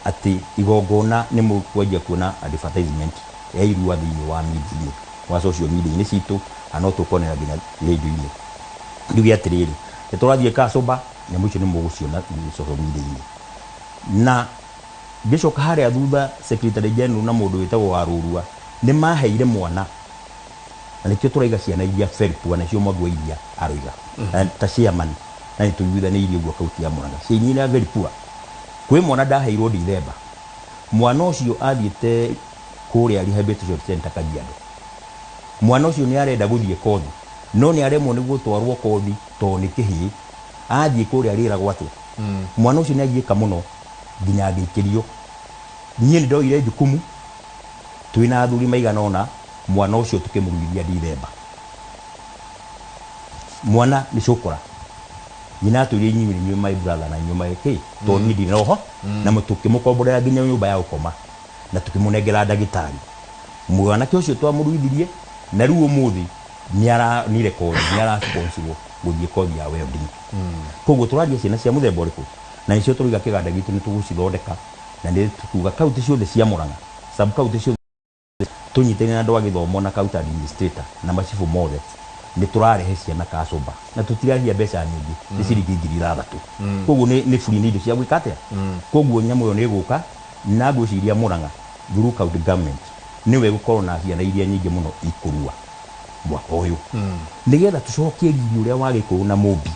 [SPEAKER 5] atĩ igongona nĩ mũkwanjia kuona advertisement ya irua thĩinĩ wa media-inĩ, wa social media-inĩ citũ, na no tũkuonera nginya rĩndiũ-inĩ. Njuge atĩrĩrĩ, nĩ tũrathiĩ Kasũmba, nyamũ icio nĩ mũgũciona social media-inĩ. Na ngĩcoka harĩa thutha, secretary general na mũndũ wĩtagwo Warũrua nĩ maheire mwana, na nĩkĩo tũraiga ciana iria very poor, nacio Mwangi wa Iria aroiga na ta chairman, na nĩ tũiguithanĩirie ũguo kaunti ya Murang'a, ciana iria very poor. Kwĩ mwana ndaheirwo Dithemba, mwana ũcio athiĩte kũrĩa rehabilitation center Kajiado. Mwana ũcio nĩ arenda gũthiĩ kothi, no nĩ aremwo nĩ gũtwarwo kothi tondũ nĩ kĩhĩĩ. Athiĩ kũrĩa rĩragwo atĩa? Mwana ũcio nĩ agiĩka mũno nginya agĩikĩrio. Niĩ nĩ ndoire jukumu twĩna athuri maigana ũna, mwana ũcio tũkĩmũruithia Dithemba. Mwana nĩ cũkũra, nyina atwĩrire, "Inyuĩ nĩ inyuĩ my brother na inyuĩ my kĩ, tondũ niĩ ndirĩ roho." Na tũkĩmũkomborera nginya nyũmba ya gũkoma na tũkĩmũnengera ndagĩtarĩ. Mwanake ũcio twamũruithirie, na rĩu ũmũthĩ nĩ aranire kothi, nĩ arasponsorwo gũthiĩ kothi ya welding. Koguo tũraria ciana cia mũthemba ũrĩkũ, na nĩcio tũrauga kĩganda gitũ nĩ tũgũcithondeka, na nĩ tukuga kaunti ciothe cia Murang'a, sub kaunti ciothe, tũnyitane na andũ a gĩthomo na county administrator na macibũ mothe, nĩ tũrarehe ciana Kasũmba na tũtirarĩhia mbeca nyingĩ, nĩ ciringi 6,000. Koguo nĩ free, nĩ indo cia gwĩka atĩa. Koguo nyamũ ĩyo nĩ ĩgũka, na ngwĩciria Murang'a through county government nĩwe ĩgũkorwo na ciana iria nyingĩ mũno ikũrua mwaka ũyũ, nĩgetha tũcokie riri ũrĩa wa Gĩkũyũ na Mũmbi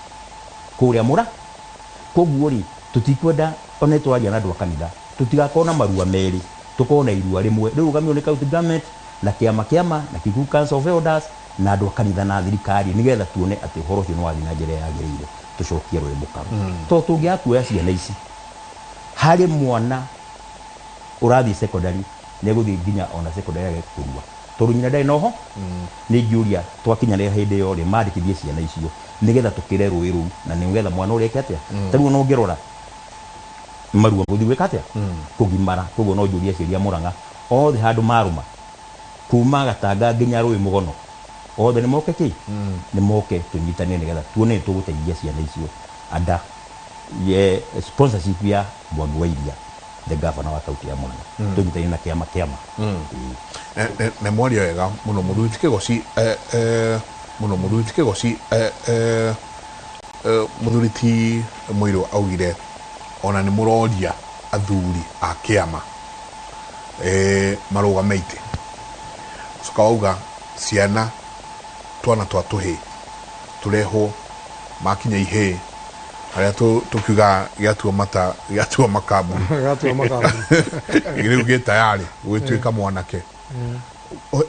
[SPEAKER 5] kũrĩa mũra. Koguo rĩ, tũtikwenda ona tũraria na andũ a kanitha, tũtigakorwo na marua merĩ, tũkorwo na irua rĩmwe rĩrũgamio nĩ county government na kĩama na Kikuyu Council of Elders na andũ a kanitha na thirikari, nĩgetha tuone atĩ ũhoro ũcio nĩ wathiĩ na njĩra ĩrĩa yagĩrĩire, tũcokie rũĩ mũkaro. Tondũ tũngĩaga kuoya ciana ici, harĩ mwana ũrathiĩ secondary, nĩ egũthiĩ nginya ona secondary age kũrua tondũ nyina ndarĩ na oho. Nĩ ingĩũria twakinya hĩndĩ ĩyo rĩ, mandĩkithie ciana icio nĩgetha tũkĩre rũĩ rũu, na nĩgetha mwana ũrĩa eke atĩa. Ta rĩu ona ũngĩrora marua gũthiĩ gwĩka atĩa, kũgimara. Koguo no njũrie aciari a Murang'a othe handũ marũma kuma Gatanga nginya rũĩ Mũgono, othe nĩ moke kĩ nĩ moke tũnyitane, nĩgetha tuone nĩ tũgũteithia ciana icio anda ye sponsorship ya Mwangi wa Iria, the governor wa kaunti ya Murang'a, tũnyitane na kĩama. Ĩĩ.
[SPEAKER 2] Nĩ mwaria wega mũno mũthuri ti Kĩgoci, mũno mũthuri ti Kĩgoci. Mũthuri ti Mũirũ augire ona nĩ mũroria athuri a kĩama marũgame itĩ. Coka wauga ciana twana twa tũhĩĩ tũrehwo makinya ihĩĩ harĩa tũkiuga gĩatua mata gĩatua makabu.
[SPEAKER 3] Gatua makabu.
[SPEAKER 2] Rĩu gĩ tayarĩ gũgĩtuĩka mwanake.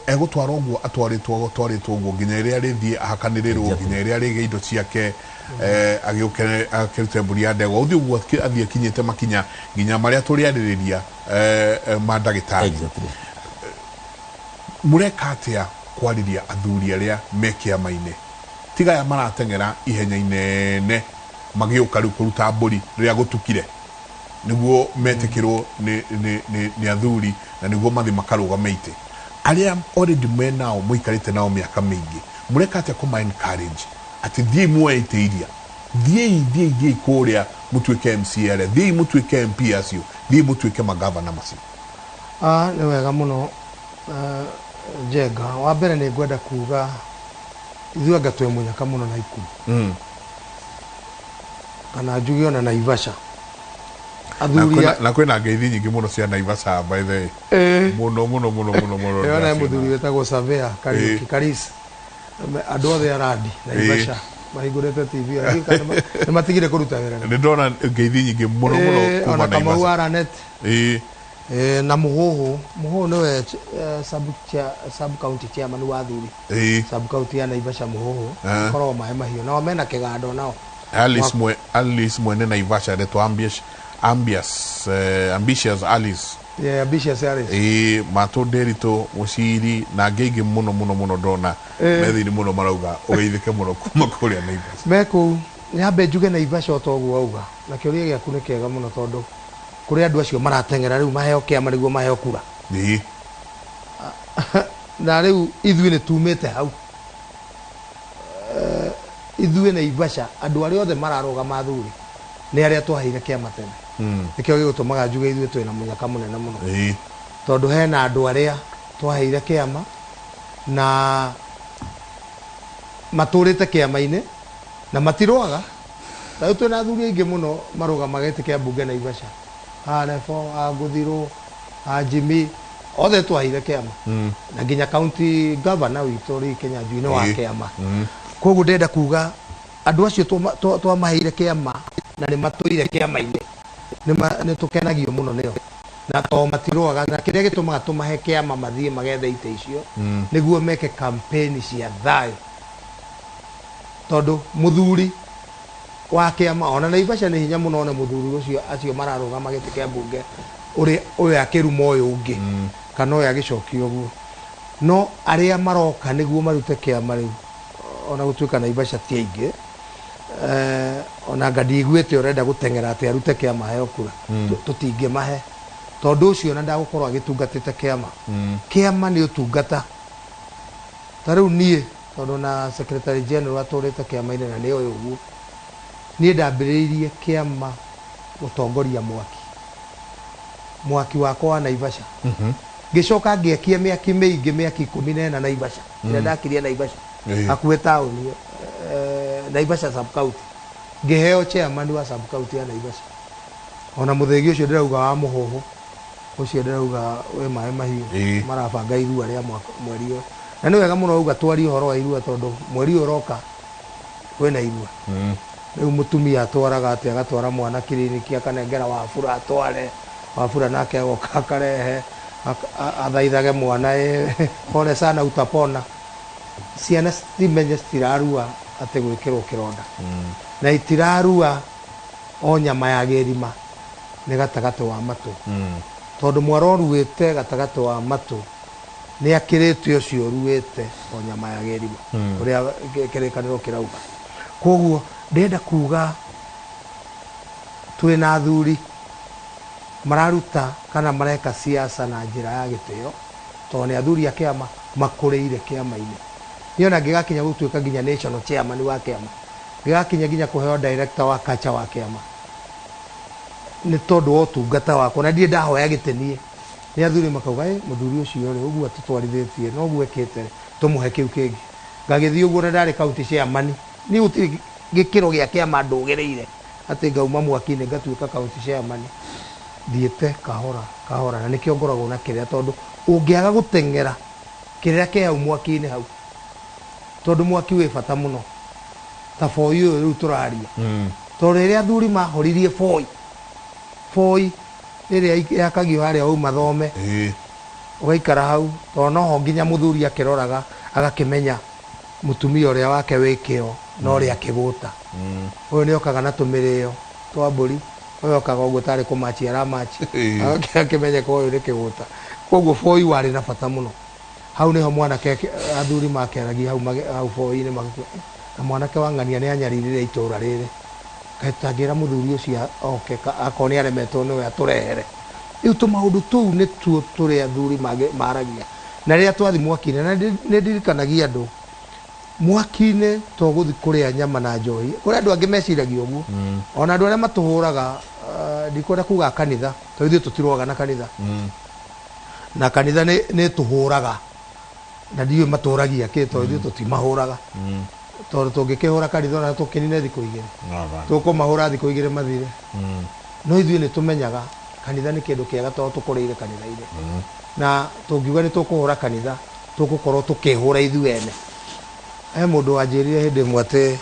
[SPEAKER 2] Egũtwara ũguo atwarĩtwo atwarĩtwo ũguo nginya ĩrĩa arĩthiĩ ahakanĩrĩrwo, nginya ĩrĩa arĩgĩa indo ciake, agĩũke akĩrute mbũri ya ndegwa, ũthiĩ ũguo athiĩ akinyĩte makinya nginya marĩa tũrĩarĩrĩria ma ndagĩtarĩ. Mũreka atĩa kwarĩria athuri arĩa me kĩama-inĩ, tiga aya marateng'era ihenya inene magĩũka rĩu kũruta mbũri rĩrĩa gũtukire nĩguo metĩkĩrwo nĩ athuri na nĩguo mathiĩ makarũgame itĩ? Arĩa already me nao mũikarĩte nao mĩaka mĩingĩ, mũreka atĩa kũma encourage atĩ thiĩi muoe itĩ iria, thiĩi thiĩi thiĩi kũrĩa mũtuĩke MCA arĩa, thiĩi mũtuĩke MP acio, thiĩi mũtuĩke magavana macio?
[SPEAKER 3] Nĩ wega mũno, Njenga. Wa mbere nĩ ngwenda kuga ithuĩ anga twĩ mũnyaka mũno Naikuru, kana njuge ona Naivasha. Athuri
[SPEAKER 2] na kwĩna ngeithi nyingĩ mũno cia Naivasha, by the way, mũno mũno mũno mũno mũno.
[SPEAKER 3] Ĩyo na
[SPEAKER 2] ndĩraciona.
[SPEAKER 3] Mũthuri wĩtagwo Savea Kariuki Karisi, andũ othe arandi Naivasha mahingũrĩte TV. Ndiũĩ kana nĩ matigire kũruta wĩra.
[SPEAKER 2] Nĩ ndona ngeithi nyingĩ mũno mũno kuma
[SPEAKER 3] ona Kamau
[SPEAKER 2] Naivasha.
[SPEAKER 3] Aranet. Na Mũhũhũ, Mũhũhũ nĩwe sub county chairman wa athuri sub county ya Naivasha. Mũhũhũ koragwo maĩ mahiũ nao mena kĩgando nao.
[SPEAKER 2] Alice mwe Alice mwene Naivasha retwo ambitious ambitious ambitious Alice.
[SPEAKER 3] Yeah, ambitious Alice.
[SPEAKER 2] Matũ Nderitu Mũciri na angĩ aingĩ mũno mũno mũno ndona methĩinĩ mũno marauga ũgeithĩke mũno kuma kũrĩa Naivasha.
[SPEAKER 3] Me kũu. Nyambe njuge Naivasha o toguo auga, na kĩũria gĩaku nĩ kĩega mũno, tondũ kũrĩ andũ acio marateng'era rĩu maheo kĩama nĩguo maheo kura. Na rĩu ithuĩ nĩ tumĩte hau. Ithuĩ Naivasha andũ arĩa othe mararũgama athuri nĩ arĩa twaheire kĩama tene. Nĩkĩo gĩgũtũmaga njuge ithuĩ twĩna mũnyaka mũnene mũno, tondũ hena andũ arĩa twaheire kĩama na matũrĩte kĩama-inĩ na matirũaga. Ta rĩu twĩna athuri aingĩ mũno marũgamaga gĩtĩ kĩa mbunge Naivasha, a Refo, a Ngũthirũ, a Jimmy, othe twaheire kĩama, na nginya county governor witũ Lee Kinyanjui nĩ wa kĩama. Koguo ndĩrenda kuga andũ acio twamaheire kĩama na nĩ matũire kĩama-inĩ, nĩ tũkenagio mũno nĩo, na to matirũaga. Na kĩrĩa gĩtũmaga tũmahe kĩama mathiĩ magethe itĩ icio nĩguo meke campaign cia thayũ, tondũ mũthuri wa kĩama ona Naivasha nĩ hinya mũno one mũthuri ũcio acio mararũgama gĩtĩ kĩa mbunge ũrĩa ũyũ akĩruma ũyũ ũngĩ kana ũyũ agĩcokia ũguo. No arĩa maroka nĩguo marute kĩama rĩu, ona gũtuĩka Naivasha ti aingĩ, ona anga ndiiguĩte ũrenda gũteng'era atĩ arute kĩama heo kura. Tũtingĩmahe tondũ ũcio na ndagũkorwo agĩtungatĩte kĩama. Kĩama nĩ ũtungata. Ta rĩu niĩ, tondũ na secretary general atũrĩte kĩama-inĩ na nĩoĩ ũguo, niĩ ndambĩrĩirie kĩama gũtongoria mwaki, mwaki wakwa wa Naivasha. Ngĩcoka ngĩakia mĩaki mĩingĩ, mĩaki 14 Naivasha, ĩrĩa ndakirie Naivasha hakuhĩ taũni, Naivasha sub county. Ngĩheo chairman wa sub county ya Naivasha. Ona mũthĩgi ũcio ndĩrauga wa Mũhũhũ ũcio ndĩrauga wĩ maĩ mahiũ marabanga irua rĩa mweri ũyũ, na nĩ wega mũno auga twarie ũhoro wa irua, tondũ mweri ũyũ ũroka kwĩna irua. Rĩu mũtumia atwaraga atĩ agatwara mwana kiriniki, akanengera Wabura atware, Wabura nake agoka akarehe athaithage mwana, "Pole sana, utapona." Ciana citimenye, citirarua atĩ gwĩkĩrwo kĩronda na itirarua o nyama ya gĩrima nĩ gatagatĩ wa matũ, tondũ mwara ũruĩte gatagatĩ wa matũ nĩ akĩrĩte ũcio ũruĩte o nyama ya gĩrima, ũrĩa kĩrĩkanĩro kĩrauga. Koguo ndĩrenda kuga twĩna athuri mararuta kana mareka siasa na njĩra ya gĩtĩo, tondũ nĩ athuri a kĩama makũrĩire kĩama-inĩ. Niĩ ona ngĩgakinya gũtuĩka nginya national chairman wa kĩama, ngĩgakinya nginya kũheo director wa culture wa kĩama, nĩ tondũ wa ũtungata wakwa, na ndirĩ ndahoya gĩtĩ niĩ. Nĩ athuri makauga, "Ĩ, mũthuri ũcio rĩ, ũguo atũtwarithĩtie na ũguo ekĩte rĩ, tũmũhe kĩu kĩngĩ." Ngagĩthiĩ ũguo na ndarĩ county chairman. Niĩ gũtirĩ gĩkĩro gĩa kĩama ndũgĩrĩire atĩ ngauma mwaki-inĩ ngatuĩka county chairman. Thiĩte kahora kahora, na nĩkĩo ngoragwo na kĩrĩa, tondũ ũngĩaga gũteng'era Kĩrĩra kĩ hau mwaki-inĩ hau, tondũ mwaki wĩ bata mũno ta boi ũyũ rĩu tũraria. Tondũ rĩrĩa athuri mahoririe boi, boi ĩrĩa yakagio harĩa wauma thome, ũgaikara hau, tondũ noho nginya mũthuri akĩroraga agakĩmenya mũtumia ũrĩa wake wĩ kĩo na ũrĩa akĩgũta. Ũyũ nĩ okaga na tũmĩrĩo twa mbũri, ũyũ okaga ũguo tarĩ kũmachi aramachi, akĩmenyeka ũyũ nĩ kĩgũta. Koguo boi warĩ na bata mũno. Hau nĩho mwanake athuri makeragia hau hau boi-inĩ magakua, na mwanake wa ng'ania nĩ anyaririre itũra rĩrĩ, kaĩ tũtangĩra mũthuri ũcio oke akorwo nĩ aremetwo nĩwe atũrehere. Rĩu tũmaũndũ tũu nĩtuo tũrĩa athuri maragia. Na rĩrĩa twathi mwaki-inĩ, na nĩ ndirikanagia andũ mwaki-inĩ to gũthi kũrĩa nyama na njohi. Kũrĩ andũ angĩ meciragia ũguo. Ona andũ arĩa matũhũraga, ndikwenda kuga kanitha, tondũ ithuĩ tũtirũaga na kanitha. Na kanitha nĩ tũhũraga, na ndiũĩ matũragia kĩ, tondũ ithuĩ tũtimahũraga. Tondũ tũngĩkĩhũra kanitha ona tũkĩnine thikũ igĩrĩ, tũkũmahũra thikũ igĩrĩ mathire. No ithuĩ nĩ tũmenyaga kanitha nĩ kĩndũ kĩega tondũ tũkũrĩire kanitha-inĩ. Na tũngiuga nĩ tũkũhũra kanitha, tũgũkorwo tũkĩhũra ithuĩ ene. He mũndũ wanjĩrire hĩndĩ ĩmwe atĩ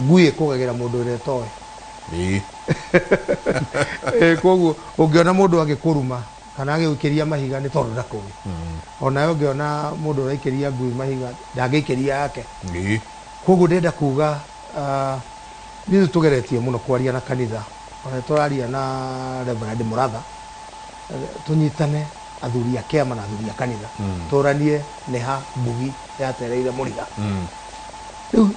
[SPEAKER 3] ngui ĩkũgagĩra mũndũ ũrĩa ĩtoĩ. Koguo ũngĩona mũndũ agĩkũruma kana agĩgũikĩria mahiga nĩ tondũ ndakũĩ. Onawe ũngĩona mũndũ ũraikĩria ngui mahiga ndangĩikĩria yake. Koguo ndĩrenda kuga ithuĩ tũgeretie mũno kwaria na kanitha, ona tũraria na Reverend Mũratha, tũnyitane athuri a kĩama na athuri a kanitha, tũranie nĩ ha mbugi yatereire mũriga. Rĩu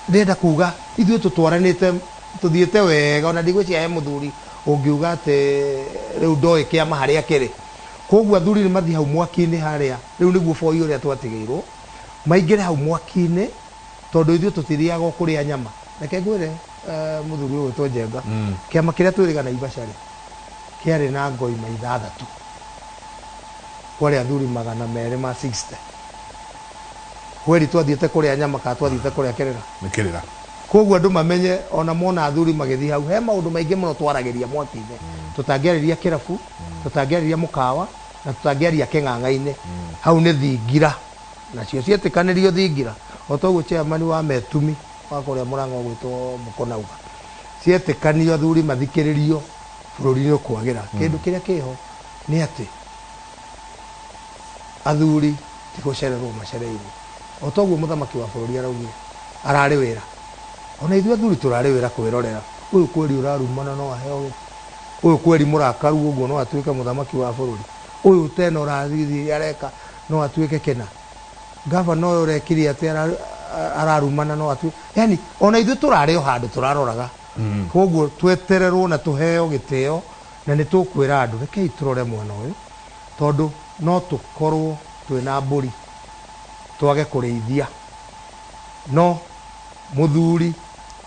[SPEAKER 3] ndĩrenda kuga ithuĩ tũtwaranĩte tũthiĩte wega, ona ndigwĩciria he mũthuri ũngiuga atĩ rĩu ndoĩ kĩama harĩa kĩrĩ. Koguo athuri nĩ mathiĩ hau mwaki-inĩ harĩa, rĩu nĩguo boi ũrĩa twatigĩirwo, maingĩre hau mwaki-inĩ, tondũ ithuĩ tũtithiaga o kũrĩa nyama. Reke ngwĩre mũthuri ũyũ gwĩtwo Njenga, kĩama kĩrĩa twĩrĩga Naivasha rĩ, kĩarĩ na ngoima ithathatũ, kwarĩ athuri 260. Kweri twathiĩte kũrĩa nyama kana twathiĩte kũrĩa kĩrĩra?
[SPEAKER 2] Nĩ kĩrĩra.
[SPEAKER 3] Koguo andũ mamenye ona mona athuri magĩthiĩ hau, he maũndũ maingĩ mũno twaragĩria mwaki-inĩ. Tũtangĩarĩria kĩrabu, tũtangĩarĩria mũkawa, na tũtangĩaria kĩng'ang'a-inĩ. Hau nĩ thingira, nacio cietĩkanĩrio thingira. O ta ũguo chairman wa Metumi wa kũrĩa Mũrang'a ũgwĩtwo Mũkũnauga, cietĩkanio athuri mathikĩrĩrio, bũrũri nĩ ũkwagĩra. Kĩndũ kĩrĩa kĩho nĩ atĩ athuri ti gũcererwo macereirwo. O ta ũguo mũthamaki wa bũrũri araugire, ararĩ wĩra. Ona ithuĩ athuri tũrarĩ wĩra kwĩrorera. Ũyũ kweri ũrarumana no aheo gĩtĩ, ũyũ kweri mũrakaru ũguo no atuĩke mũthamaki wa bũrũri, ũyũ tena ũrathiĩ areka no atuĩke kĩna, gavana ũyũ ũrekire atĩ ararumana no atuĩke, yani ona ithuĩ tũrarĩ o handũ tũraroraga. Koguo twetererwo na tũheo gĩtĩo, na nĩ tũkwĩra andũ rekei tũrore mwena ũyũ, tondũ no tũkorwo twĩna mbũri twage kũrĩithia, no mũthuri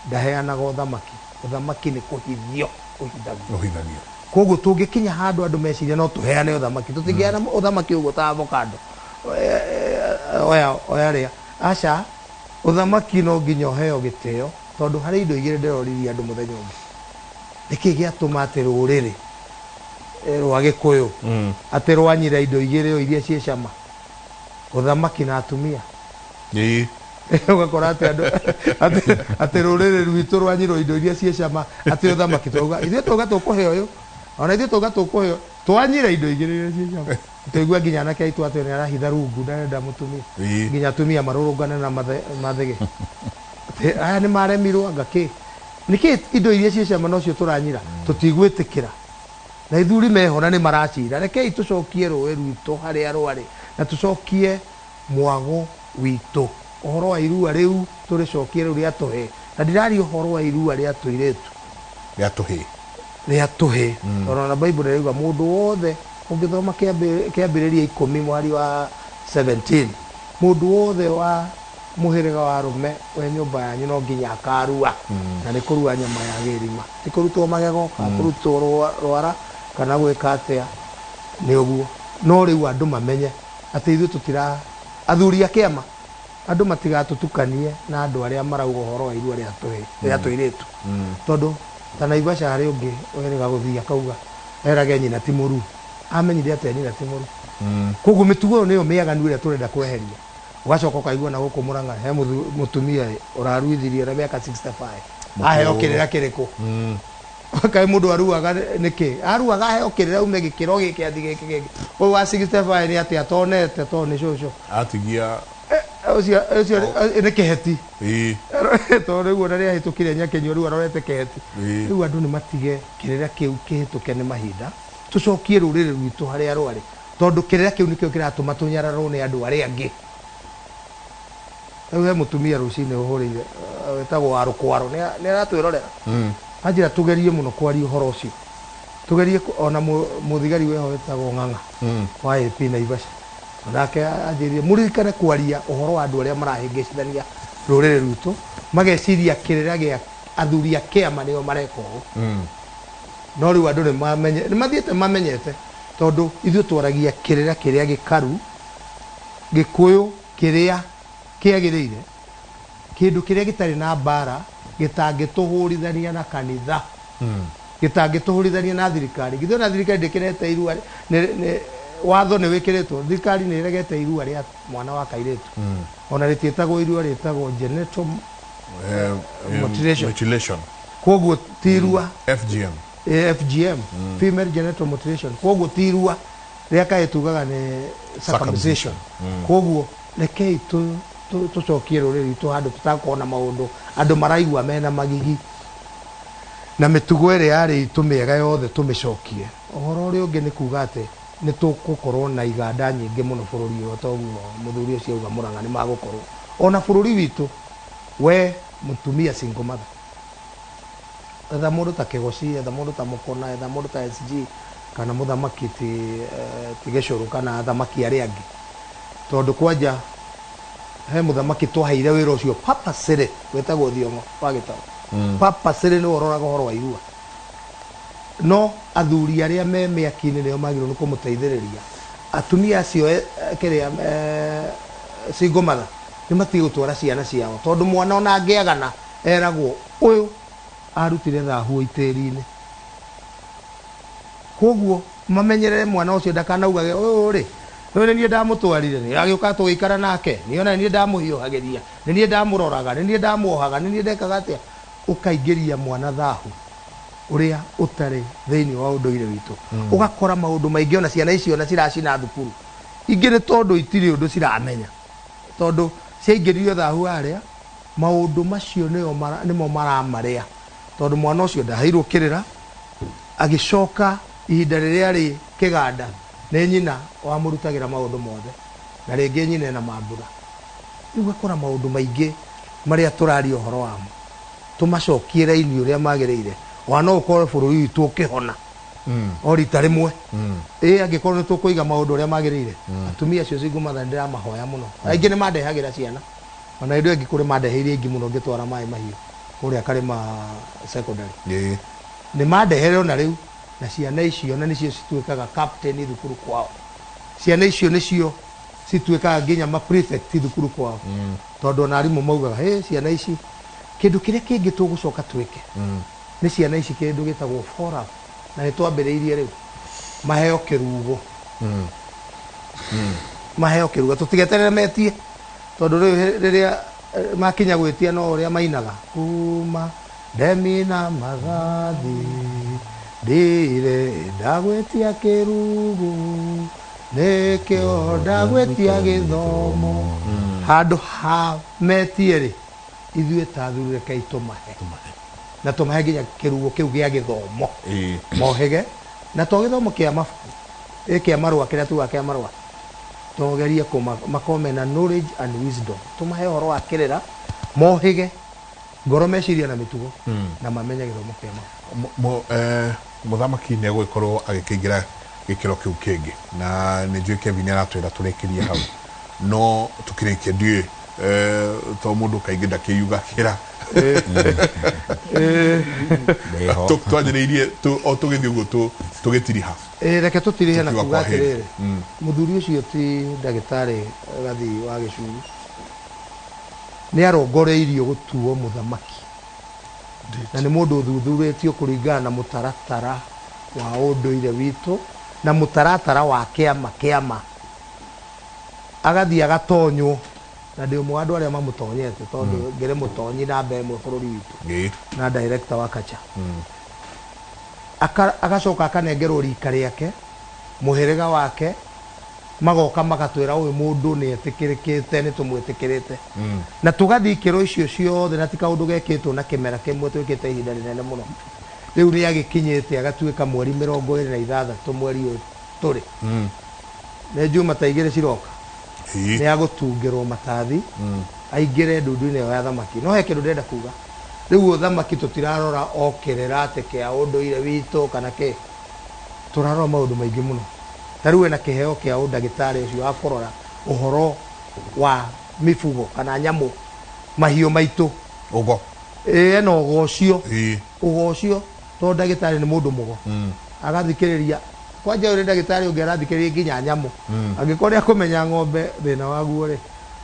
[SPEAKER 3] ndaheanaga ũthamaki. Ũthamaki nĩ kũhithio, ũhithagio.
[SPEAKER 2] Ũhithagio.
[SPEAKER 3] Koguo tũngĩkinya handũ andũ meciria no tũheane ũthamaki, tũtingĩheana ũthamaki ũguo ta avocado. Oya, oya rĩa. Aca, ũthamaki no nginya ũheo gĩtĩo, tondũ harĩ indo igĩrĩ ndĩroririe andũ mũthenya ũngĩ. Nĩkĩ gĩatũma atĩ rũrĩrĩ rwa Gĩkũyũ atĩ rwanyira indo igĩrĩ o iria ciĩ cama, ũthamaki na atumia? Ũgakora atĩ andũ, atĩ rũrĩrĩ rwitũ rwanyirwo indo iria ciĩ cama, atĩ ũthamaki twauga, ithuĩ twauga tũkũhe ũyũ, ona ithuĩ twauga tũkũhe ũyũ, twanyira indo igĩrĩ iria ciĩ cama. Tũigua nginya anake aitũ atĩ nĩ arahitha rungu ndarenda mũtumia. Nginya atumia marũrũngane na mathege. Atĩ aya nĩ maremirwo anga kĩ? Nĩkĩ indo iria ciĩ cama nocio tũranyira? Tũtigwĩtĩkĩra. Na ithuri meho na nĩ maracira. Rekei tũcokie rũĩ rwitũ harĩa rwarĩ, na tũcokie mwago witũ. Ũhoro wa irua rĩu tũrĩcokie rĩu rĩa tũhĩ. Na ndiraria ũhoro wa irua rĩa tũirĩtu.
[SPEAKER 2] Rĩa tũhĩ.
[SPEAKER 3] Rĩa tũhĩ. Tondũ ona Bible ĩrauga mũndũ wothe ũngĩthoma kĩambĩrĩria 10 mweri wa 17, mũndũ wothe wa mũhĩrĩga wa arũme we nyũmba yanyu no nginya akarua. Na nĩ kũrua nyama ya gĩrima, ti kũrutwo magego, kana kũrutwo rwara, kana gwĩka atĩa, nĩ ũguo. No rĩu andũ mamenye atĩ ithuĩ tũtira, athuri a kĩama, andũ matigatũtukanie na andũ arĩa marauga ũhoro wa irua rĩa tũhĩ, rĩa tũirĩtu. Tondũ ta Naivasha harĩ ũngĩ werĩga gũthiĩ akauga erage nyina ti mũruu. Amenyire atĩa nyina ti mũru? Koguo mĩtugo ĩyo nĩyo mĩaganu ĩrĩa tũrenda kweheria. Ũgacoka ũkaigua na gũkũ Mũrang'a he mũtumia ũraruithirio na mĩaka 65 aheo kĩrĩra kĩrĩkũ? Kaĩ mũndũ aruaga nĩkĩ? Aruaga aheo kĩrĩra ume gĩkĩro gĩkĩ athi gĩkĩ gĩkĩ. Ũyũ wa 65 nĩ atĩ atonete tondũ nĩ cũcũ.
[SPEAKER 2] Atigia.
[SPEAKER 3] Ũcio ũcio nĩ kĩheti.
[SPEAKER 2] Ĩĩ.
[SPEAKER 3] Tondũ rĩu ona nĩahĩtũkire Nyakĩnyua, rĩu arorete kĩheti. Rĩu andũ nĩ matige kĩrĩra kĩu kĩhĩtũke nĩ mahinda, tũcokie rũrĩrĩ rwitũ harĩa rwarĩ, tondũ kĩrĩra kĩu nĩkĩo kĩratũma tũnyararwo nĩ andũ arĩa angĩ. Rĩu he mũtumia rũcinĩ ũhũrĩire, wĩtagwo wa Rũkwaro, nĩ aratwĩrorera, anjĩra tũgerie mũno kwaria ũhoro ũcio, tũgerie ona mũthigari wĩho wĩtagwo Ng'ang'a wa AP Naivasha, onake anjĩrire mũririkane kwaria ũhoro wa andũ arĩa marahĩngĩcithania rũrĩrĩ rwitũ, mageciria kĩrĩra gĩa athuri a kĩama nĩo mareka ũũ. No rĩu andũ nĩ mathiĩte mamenyete, tondũ ithuĩ twaragia kĩrĩra kĩrĩa gĩkaru, Gĩkũyũ kĩrĩa kĩagĩrĩire, kĩndũ kĩrĩa gĩtarĩ na mbara, gĩtangĩtũhũrithania na kanitha, gĩtangĩtũhũrithania na thirikari. Githĩ ona thirikari ndĩkĩrete irua? Watho nĩ wĩkĩrĩtwo, thirikari nĩ ĩregete irua rĩa mwana wa kairĩtu. Ona rĩtiĩtagwo irua, rĩtagwo genital mutilation.
[SPEAKER 2] Mutilation.
[SPEAKER 3] Koguo ti irua.
[SPEAKER 2] FGM.
[SPEAKER 3] FGM, female genital mutilation. Koguo ti irua rĩa kaĩ, tugaga nĩ circumcision. Koguo rekei tũcokie rũrĩrĩ rwitũ handũ tũtakorwo na maũndũ andũ maraigua mena magigi, na mĩtugo ĩrĩa yarĩ itũ mĩega yothe tũmĩcokie. Ũhoro ũrĩa ũngĩ nĩ kuga atĩ nĩ tũgũkorwo na iganda nyingĩ mũno bũrũri ũyũ, toguo mũthuri ũcio auga Mũrang'a nĩ magũkorwo ona bũrũri witũ. We mũtumia single mother, etha mũndũ ta Kĩgoci, etha mũndũ ta Mũkona, etha mũndũ ta SG kana mũthamaki ti Gĩcũrũ kana athamaki arĩa angĩ, tondũ kwanja he mũthamaki twaheire wĩra ũcio purposely wĩtagwo Thiong'o wa Gĩtaũ. Purposely nĩwe ũroraga ũhoro wa irua, no athuri arĩa me mĩaki-inĩ nĩo magĩrĩirwo nĩ kũmũteithĩrĩria. Atumia acio kĩrĩa single mother nĩ matige gũtwara ciana ciao, tondũ mwana ona angĩagana eragwo ũyũ arutire thahu itĩri-inĩ. Koguo mamenyerere mwana ũcio ndakanaugage ũyũ rĩ nĩ niĩ ndamũtwarire, nĩ agĩũka tũgĩikara nake, nĩ ona niĩ ndamũhiũhagĩria, nĩ niĩ ndamũroraga, nĩ niĩ ndamuohaga, nĩ niĩ ndekaga atĩa. Ũkaingĩria mwana thahu ũrĩa ũtarĩ thĩinĩ wa ũndũire witũ. Ũgakora maũndũ maingĩ, ona ciana icio ona ciracina thukuru ingĩ nĩ tondũ itirĩ ũndũ ciramenya, tondũ ciaingĩririo thahu harĩa maũndũ macio nĩmo maramarĩa, tondũ mwana ũcio ndaheirwo kĩrĩra, agĩcoka ihinda rĩrĩa rĩ kĩganda nĩ nyina wamũrutagĩra maũndũ mothe, na rĩngĩ nyina ena mambura. Rĩu ũgakora maũndũ maingĩ marĩa tũraria ũhoro wamo tũmacokie raini ũrĩa magĩrĩire. Ona no ũkorwo bũrũri witũ ũkĩhona o rita rĩmwe, ĩ angĩkorwo nĩ tũkũiga maũndũ ũrĩa magĩrĩire. Atumia acio single mother ndĩramahoya mũno, aingĩ nĩ mandehagĩra ciana, ona hĩndĩ ĩyo ĩngĩ kũrĩ mandeheire aingĩ mũno ngĩtwara maĩ mahiũ kũrĩa Karĩma Secondary. Nĩ mandehere ona rĩu, na ciana icio na nĩcio cituĩkaga captain thukuru kwao, ciana icio nĩcio cituĩkaga nginya ma prefect thukuru kwao, tondũ ona arimũ maugaga hey, ciana ici. Kĩndũ kĩrĩa kĩngĩ tũgũcoka twĩke nĩ ciana ici kĩndũ gĩtagwo forum, na nĩ twambĩrĩirie rĩu, maheo kĩrugo, maheo kĩrugo, tũtigeterere metie, tondũ rĩu rĩrĩa makinya gwĩtia no ũrĩa mainaga kuma ndemina magathi ndirĩ ndagwĩtia kĩrugu nĩkĩo ndagwĩtia gĩthomo. Handũ ha metie rĩ, ithuĩ ta athuri rekei tũmahe, na tũmahe nginya kĩrugo kĩu gĩa gĩthomo, mohĩge na to gĩthomo kĩa mabuku, kĩa marũa, kĩrĩa tugaga kĩa marũa, tũgerie makorwo mena knowledge and wisdom, tũmahe ũhoro wa kĩrĩra, mohĩge ngoro, meciria na mĩtugo, na mamenye gĩthomo kĩa mabuku.
[SPEAKER 2] Mũthamaki nĩ egũgĩkorwo agĩkĩingĩra gĩkĩro kĩu kĩngĩ, na nĩ njũĩ Kevin aratwĩra tũrĩkĩrie hau, no tũkĩrĩkia ndiũĩ to mũndũ kaingĩ ndakĩyugagĩra.
[SPEAKER 5] Ndĩho.
[SPEAKER 2] Twanjĩrĩirie o tũgĩthiĩ ũguo tũgĩtiriha.
[SPEAKER 3] Reke tũtirihe na
[SPEAKER 2] Tũkiuga
[SPEAKER 3] kuga
[SPEAKER 2] kwa heri.
[SPEAKER 3] atĩrĩrĩ, mũthuri ũcio ti ndagĩtarĩ Gathii wa Gĩcuru nĩ arongoreirio gũtuo mũthamaki, na nĩ mũndũ ũthuthurĩtio kũringana na mũtaratara wa ũndũire witũ. Na mũtaratara wa kĩama kĩama agathiĩ agatonywo na ndĩ ũmwe wa andũ arĩa mamũtonyete tondũ ngĩrĩ mũtonyi namba ĩmwe bũrũri witũ na director wa kacha. Agacoka akanengerwo rika rĩake, mũhĩrĩga wake, magoka magatwĩra ũyũ mũndũ nĩ etĩkĩrĩkĩte, nĩ tũmwĩtĩkĩrĩte, na tũgathiĩ ikĩro icio ciothe, na ti kaũndũ gekĩtwo na kĩmera kĩmwe, twĩkĩte ihinda rĩnene mũno. Rĩu nĩ agĩkinyĩte agatuĩka mweri 26 mweri ũyũ tũrĩ, nĩ njuma ta 2 ciroka, nĩ agũtungĩrwo matathi aingĩre ndundu-inĩ ĩyo ya thamaki. No he kĩndũ ndĩrenda kuga rĩu, ũthamaki tũtirarora o kĩrĩra atĩ kĩa ũndũire witũ kana kĩ, tũrarora maũndũ maingĩ mũno. Ta rĩu ena kĩheo kĩa ũndagĩtarĩ ũcio wa kũrora ũhoro wa mifugo kana nyamũ, mahiũ maitũ.
[SPEAKER 2] Ũgo.
[SPEAKER 3] Ĩĩ, ena ũgo ũcio. Ũgo ũcio tondũ ndagĩtarĩ nĩ mũndũ mũgo, agathikĩrĩria kwanja ũyũ nĩ ndagĩtarĩ ũngĩ arathikĩrĩria nginya nyamũ, angĩkorwo nĩ akũmenya ng'ombe thĩna waguo rĩ,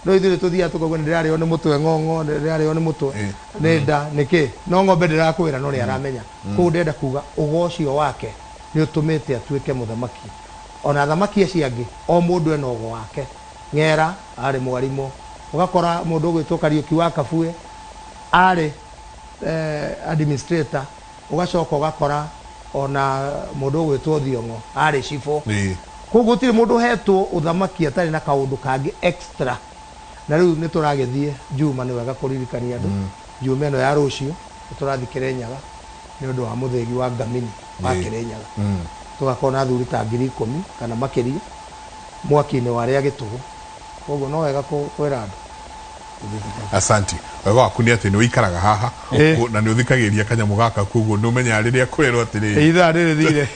[SPEAKER 3] no ithuĩ nĩ tũthiaga tũkauga nĩ ndĩrarĩo nĩ mũtwe, ng'ong'o nĩ ndĩrarĩo nĩ mũtwe, nĩ nda nĩkĩ, no ng'ombe ndĩrakwĩra, no nĩ aramenya. Koguo ndĩrenda kuga ũgo ũcio wake nĩ ũtũmĩte atuĩke mũthamaki. Ona athamaki acio angĩ, o mũndũ ena ũgo wake. Ng'era arĩ mwarimũ, ũgakora mũndũ ũgwĩtwo Kariũki wa Kabue arĩ administrator, ũgacoka ũgakora ona mũndũ ũgwĩtwo Thiong'o arĩ cibũ. Koguo gũtirĩ mũndũ ũhetwo ũthamaki atarĩ na kaũndũ kangĩ extra. Na rĩu nĩ tũragĩthiĩ Juma, nĩ wega kũririkania andũ, Juma ĩno ya rũciũ nĩ tũrathiĩ Kĩrĩnyaga nĩ ũndũ wa mũthĩgi wa Ngamini wa Kĩrĩnyaga. Tũgakorwo na athuri ta 10,000 kana makĩria mwaki-inĩ wa rĩa gĩtũgũ. Koguo no wega kwĩra andũ.
[SPEAKER 2] Asanti. Wega waku nĩ atĩ nĩ ũikaraga haha na nĩ ũthikagĩrĩria kanyamũ gaka, koguo nĩ ũmenyaga rĩrĩa kwĩrwo atĩrĩrĩ,
[SPEAKER 3] ithaa rĩrĩ thire.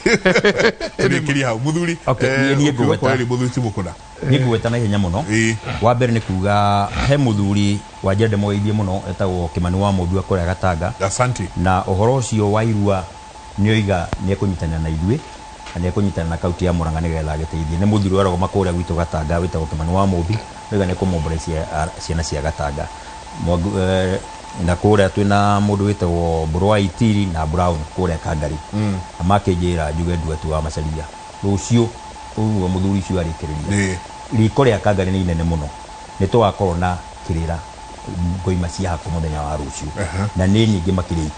[SPEAKER 2] Tũrĩkĩrie hau, mũthuri.
[SPEAKER 5] Okay, niĩ
[SPEAKER 2] ũkiuga
[SPEAKER 5] ngũgweta.
[SPEAKER 2] Kwaheri, mũthuri ti mũkũna.
[SPEAKER 5] Niĩ ngũgweta na ihenya mũno. Wa mbere nĩ kuga he mũthuri wa njĩra ndĩmũgeithie mũno, etagwo Kĩmani wa Mũmbi wa kũrĩa Gatanga.
[SPEAKER 2] Asanti.
[SPEAKER 5] Na ũhoro ũcio wa irua nĩ oiga nĩ ekũnyitanĩra na ithuĩ na nĩ ekũnyitanĩra na kaunti ya Murang'a nĩgetha agĩteithie. Nĩ mũthuri warũgama kũrĩa gwitũ Gatanga wĩtagwo Kĩmani wa Mũmbi, oiga nĩ ekũmombora ciana cia Gatanga. Na kũrĩa twĩna mũndũ wĩtagwo Mbũrũ wa Itiri na Brown kũrĩa Kangari, na makĩnjĩra njuge Nduati wa Macaria rũciũ ũguo mũthuri ũcio arĩkĩrĩria. Riko rĩa Kangari nĩ inene mũno, nĩ tũgakorwo na kĩrĩra ngoima cia hakũ mũthenya wa rũciũ, na nĩ nyingĩ makĩria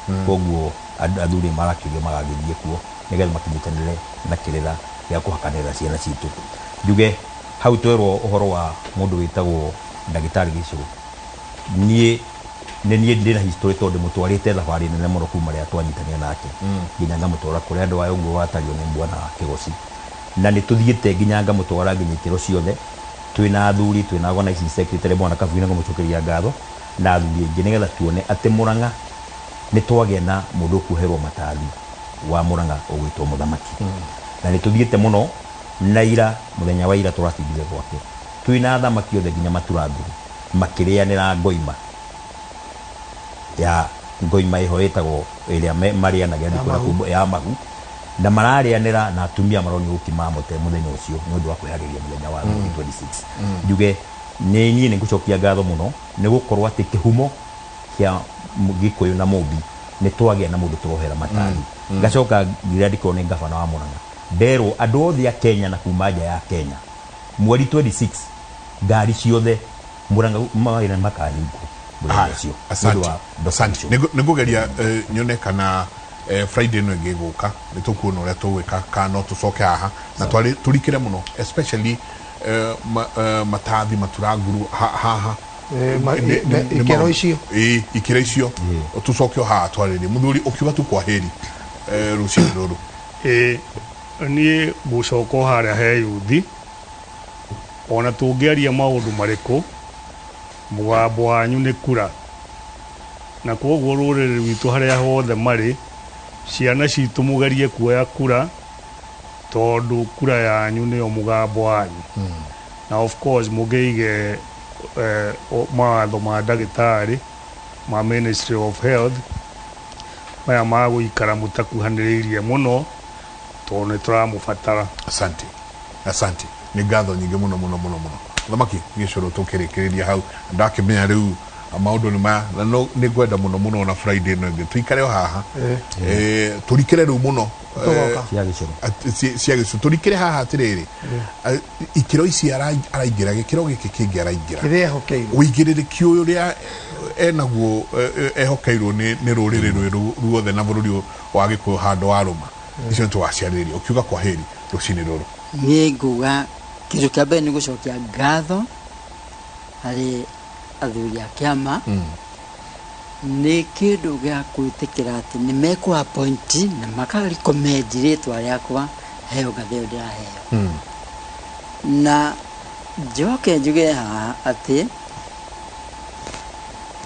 [SPEAKER 5] 10. Koguo athuri marakĩũrio magagĩthiĩ kuo nĩgetha makinyitanĩre na kĩrĩra gĩa kũhakanĩrĩra ciana citũ. Njuge hau twerwo ũhoro wa mũndũ wĩtagwo ndagĩtarĩ Gĩcũrũ, niĩ nĩ niĩ ndĩna history tondũ ndĩmũtwarĩte thabarĩ nene mũno kuma rĩrĩa twanyitanire nake nginya ngamũtwara kũrĩa andũ aya ũguo watario nĩ bwana Kĩgoci, na nĩ tũthiĩte nginya ngamũtwara nginya ikĩro ciothe, twĩna athuri, twĩna organizing secretary bwana Kabui, na ngũmũcokeria ngatho, na athuri aingĩ, nĩgetha tuone atĩ Murang'a nĩ twagĩa na mũndũ ũkuoherwo matathi wa Murang'a ũgwĩtwo mũthamaki. Na nĩ tũthiĩte mũno, na ira mũthenya wa ira tũratindire gwake twĩna athamaki othe nginya maturangũrũ makĩrĩanĩra ngoima ya ngoima ĩho ĩtagwo ĩrĩa marĩanagia
[SPEAKER 3] Ya mahu.
[SPEAKER 5] Ya mahu, na mararĩanĩra na atumia maronio gũkima mũte mũthenya ũcio nĩ ũndũ wa kwĩharĩria mũthenya wa 26. Njuge nĩ niĩ nĩ ngũcokia ngatho mũno nĩ gũkorwo atĩ kĩhumo kĩa Gĩkũyũ na Mũmbi nĩ twagĩa na mũndũ tũrohera matathi. Ngacoka ngira ndikorwo nĩ ngabana wa Murang'a, nderwo andũ othe a Kenya na kuma nja ya Kenya, mweri 26 ngari ciothe Murang'a mawĩra nĩ makahingwo mũthenya ũcio nĩ ũndũ
[SPEAKER 2] Asante.
[SPEAKER 5] wa Dr.
[SPEAKER 2] Asante.
[SPEAKER 5] Gĩcũrũ.
[SPEAKER 2] Nĩ ngũgeria nyone kana Friday ĩno ĩngĩ ĩgũka nĩ tũkuona ũrĩa tũgwĩka, kana no tũcoke haha na tũrikĩre mũno, especially matathi maturanguru haha.
[SPEAKER 3] Nĩ ikĩro icio.
[SPEAKER 2] Ĩĩ, ikĩro icio tũcoke o haha twarĩrie. Mũthuri, ũkiuga tu kwaheri rũcinĩ rũrũ.
[SPEAKER 1] Ĩĩ, niĩ ngũcoka o harĩa he yuthi, ona tũngĩaria maũndũ marĩkũ, mũgambo wanyu nĩ kura, na koguo rũrĩrĩ rwitũ harĩa hothe marĩ, ciana citũ, mũgerie kuoya kura tondũ kura yanyu nĩyo mũgambo wanyu. Na of course mũngĩige mawatho ma ndagĩtarĩ ma Ministry of Health maya ma gũikara mũtakuhanĩrĩirie mũno tondũ nĩ tũramũbatara.
[SPEAKER 2] Asante, asante, nĩ ngatho nyingĩ mũno mũno mũno mũno, thamaki Gĩcũrũ. Tũkĩrĩkĩrĩria hau, ndakĩmenya rĩu Maũndũ nĩ maya na nĩ ngwenda mũno mũno na Friday ĩno ĩngĩ tũikare o haha, tũrikĩre rĩu mũno.
[SPEAKER 3] Tũgoka.
[SPEAKER 5] Cia gĩcũrũ.
[SPEAKER 2] Cia gĩcũrũ tũrikĩre haha atĩrĩrĩ, ikĩro ici araingĩra, gĩkĩro gĩkĩ kĩngĩ araingĩra,
[SPEAKER 3] kĩrĩa ehokeirwo,
[SPEAKER 2] ũigĩrĩrĩki ũyũ ũrĩa enaguo, ehokeirwo nĩ rũrĩrĩ rũrũ ruothe na bũrũri ũyũ wa Gĩkũyũ handũ wa rũma icio nĩtũgaciarĩrĩria. Ũkiuga kwa heri rũcinĩ rũrũ?
[SPEAKER 4] Niĩ nguga kĩndũ kĩa mbere nĩ gũcokia ngatho harĩ athuri a kĩama nĩ kĩndũ gĩa gwĩtĩkĩra atĩ nĩ mekũ appoint na maka recommend rĩtwa rĩakwa heo ngathĩ ĩyo ndĩraheo. Na njoke njuge haha atĩ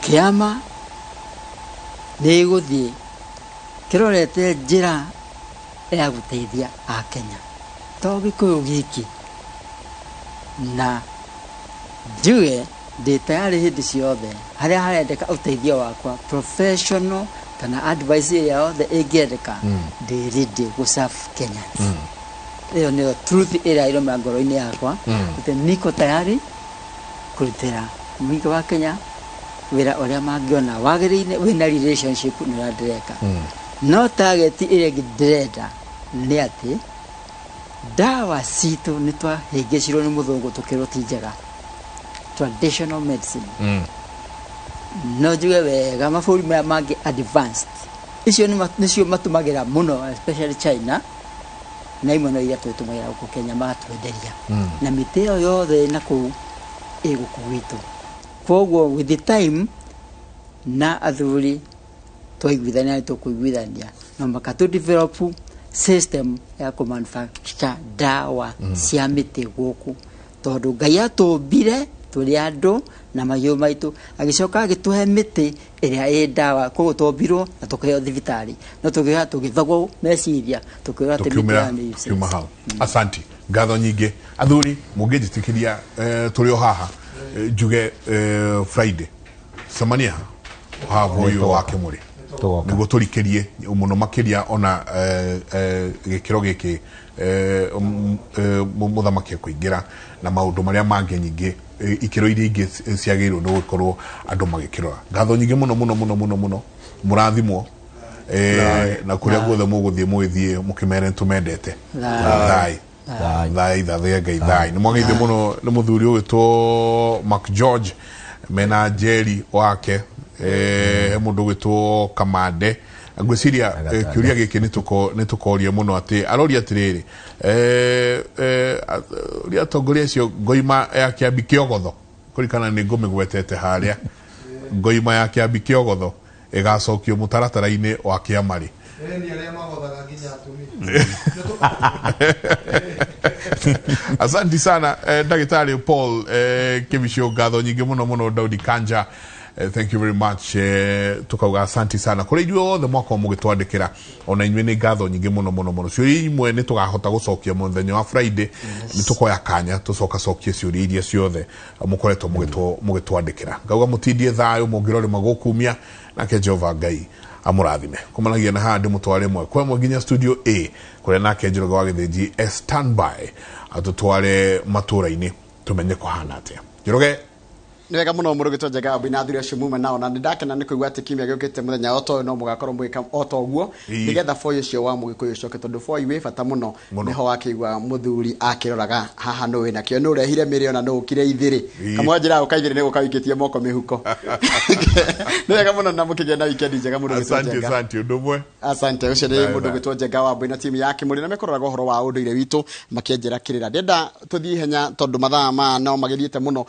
[SPEAKER 4] kĩama nĩ gũthiĩ kĩrorete njĩra ya gũteithia Akenya, to Gĩkũyũ giki. Na njuge ndĩ tayarĩ hĩndĩ ciothe harĩa harendeka ũteithio wakwa, professional kana advice ĩrĩa yothe ĩngĩendeka, ndĩ ready gũ serve Kenyans. Ĩyo nĩyo truth ĩrĩa ĩroma ngoro-inĩ yakwa, atĩ niko tayari kũrutĩra mũingĩ wa Kenya wĩra ũrĩa mangĩona wagĩrĩire wĩna relationship na ũrĩa ndĩreka. No target ĩrĩa ĩngĩ ndĩrenda nĩ atĩ ndawa citũ nĩ twahĩngĩcirwo nĩ mũthũngũ tũkĩrwo ti njega, traditional medicine. No njuge wega mabũrũri maya mangĩ advanced icio nĩcio matũmagĩra mũno, especially China na imwe no iria twĩtũmagĩra gũkũ Kenya magatwenderia, na mĩtĩ ĩyo yothe na kũu ĩ gũkũ gwitũ. Koguo with the time na athuri twaiguithania nĩ tũkũiguithania no maka tũ develop system ya kũ manufacture ndawa cia mĩtĩ gũkũ, tondũ Ngai atũmbire tũrĩ andũ na mahiũ maitũ, agĩcoka agĩtũhe mĩtĩ ĩrĩa ĩ ndawa. Koguo twombirwo na tũkĩheo thibitarĩ, no tũkĩoya tũgĩthogwo meciria tũkĩrwo atĩ mĩtĩ
[SPEAKER 2] tukiumĩra
[SPEAKER 4] ĩyo nĩ useless.
[SPEAKER 2] Tukiuma hau, asanti, ngatho nyingĩ athuri. Mũngĩnjĩtĩkĩria, tũrĩ o haha, njuge Friday cemania haha ũyũ wa Kĩmũrĩ
[SPEAKER 5] Tũgoka.
[SPEAKER 2] Nĩguo tũrikĩrie mũno makĩria ona gĩkĩro gĩkĩ mũthamaki ekũingĩra na maũndũ marĩa mangĩ nyingĩ, ikĩro iria ingĩ ciagĩrĩirwo nĩ gũkorwo andũ magĩkĩrora. Ngatho nyingĩ mũno mũno mũno mũno mũno, mũrathimwo na kũrĩa guothe mũgũthiĩ mũgĩthiĩ mũkĩmere nĩtũmendete.
[SPEAKER 4] Thayũ.
[SPEAKER 2] Thai. Thai thathĩa Ngai thai. Nĩ mwageithio mũno nĩ mũthuri ũgwĩtwo Mark George mena Jerry wake, he mũndũ ũgwĩtwo Kamande. Ngwĩciria kĩũria gĩkĩ nĩ tũkoria mũno atĩ aroria atĩrĩrĩ, ũrĩa atongoria acio ngoima ya Kĩambi Kĩogotho kũrikana nĩ ngũmĩgwetete harĩa ngoima ya Kĩambi Kĩogotho ĩgacokio mũtaratara-inĩ wa kĩama rĩ?
[SPEAKER 3] Ĩni arĩa magothaga nginya atumia.
[SPEAKER 2] Asante sana, Ndagĩtarĩ Paul Kĩbicio, ngatho nyingĩ mũno mũno. Daudi Kanja, thank you very much. Tukauga asante sana kũrĩ inyuĩ othe mwakorwo mũgĩtwandĩkĩra, ona inyuĩ nĩ ngatho nyingĩ mũno mũno mũno. Ciũria imwe nĩ tũgahota gũcokia mũthenya wa Friday, nĩ tũkoya kanya tũcoka cokie ciũria iria ciothe mũkoretwo mũgĩtwandĩkĩra. Ngauga mũtindie thayũ, mũngĩrorĩma gũkumia nake Jehova Ngai amũrathime. Kumanagia na haha ndĩmũtware ĩmwe kwa ĩmwe nginya studio A kũrĩa nake Njoroge wa Gĩthĩnji e standby atũtware matũra-inĩ tũmenye kũhana atĩa. Njoroge.
[SPEAKER 6] Nĩ wega mũno mũrũgĩtwo Njega Wambui na athuri acio mume nao, na nĩ ndakena nĩ kũigua atĩ kiumia gĩũkĩte mũthenya o ta ũyũ no mũgakorwo mũgĩka o ta ũguo, nĩgetha boi ũcio wa Mũgĩkũyũ ũcoke, tondũ boi wĩ bata mũno.
[SPEAKER 2] Mũno.
[SPEAKER 6] Nĩho wakĩigua mũthuri akĩroraga haha nũ wĩnakĩo, nũ ũrehire mĩrĩo na nũ ũkire ithĩrĩ. Kamwe njĩra gũka ithĩrĩ nĩ gũka wĩikĩtie moko mĩhuko. Nĩ wega mũno na mũkĩgĩa na wikendi njega, mũrũgĩtwo
[SPEAKER 2] Asante.
[SPEAKER 6] Njega.
[SPEAKER 2] Asante, ũndũ ũmwe.
[SPEAKER 6] Asante. Ũcio nĩ
[SPEAKER 2] Bye,
[SPEAKER 6] mũndũ
[SPEAKER 2] bye.
[SPEAKER 6] gwĩtwo Njenga Wambui na timu ya Kĩmũrĩ na mekũroraga ũhoro wa ũndũire witũ makĩenjera kĩrĩra. Ndĩrenda tũthiĩ ihenya tondũ mathaa maya no magĩthiĩte mũno.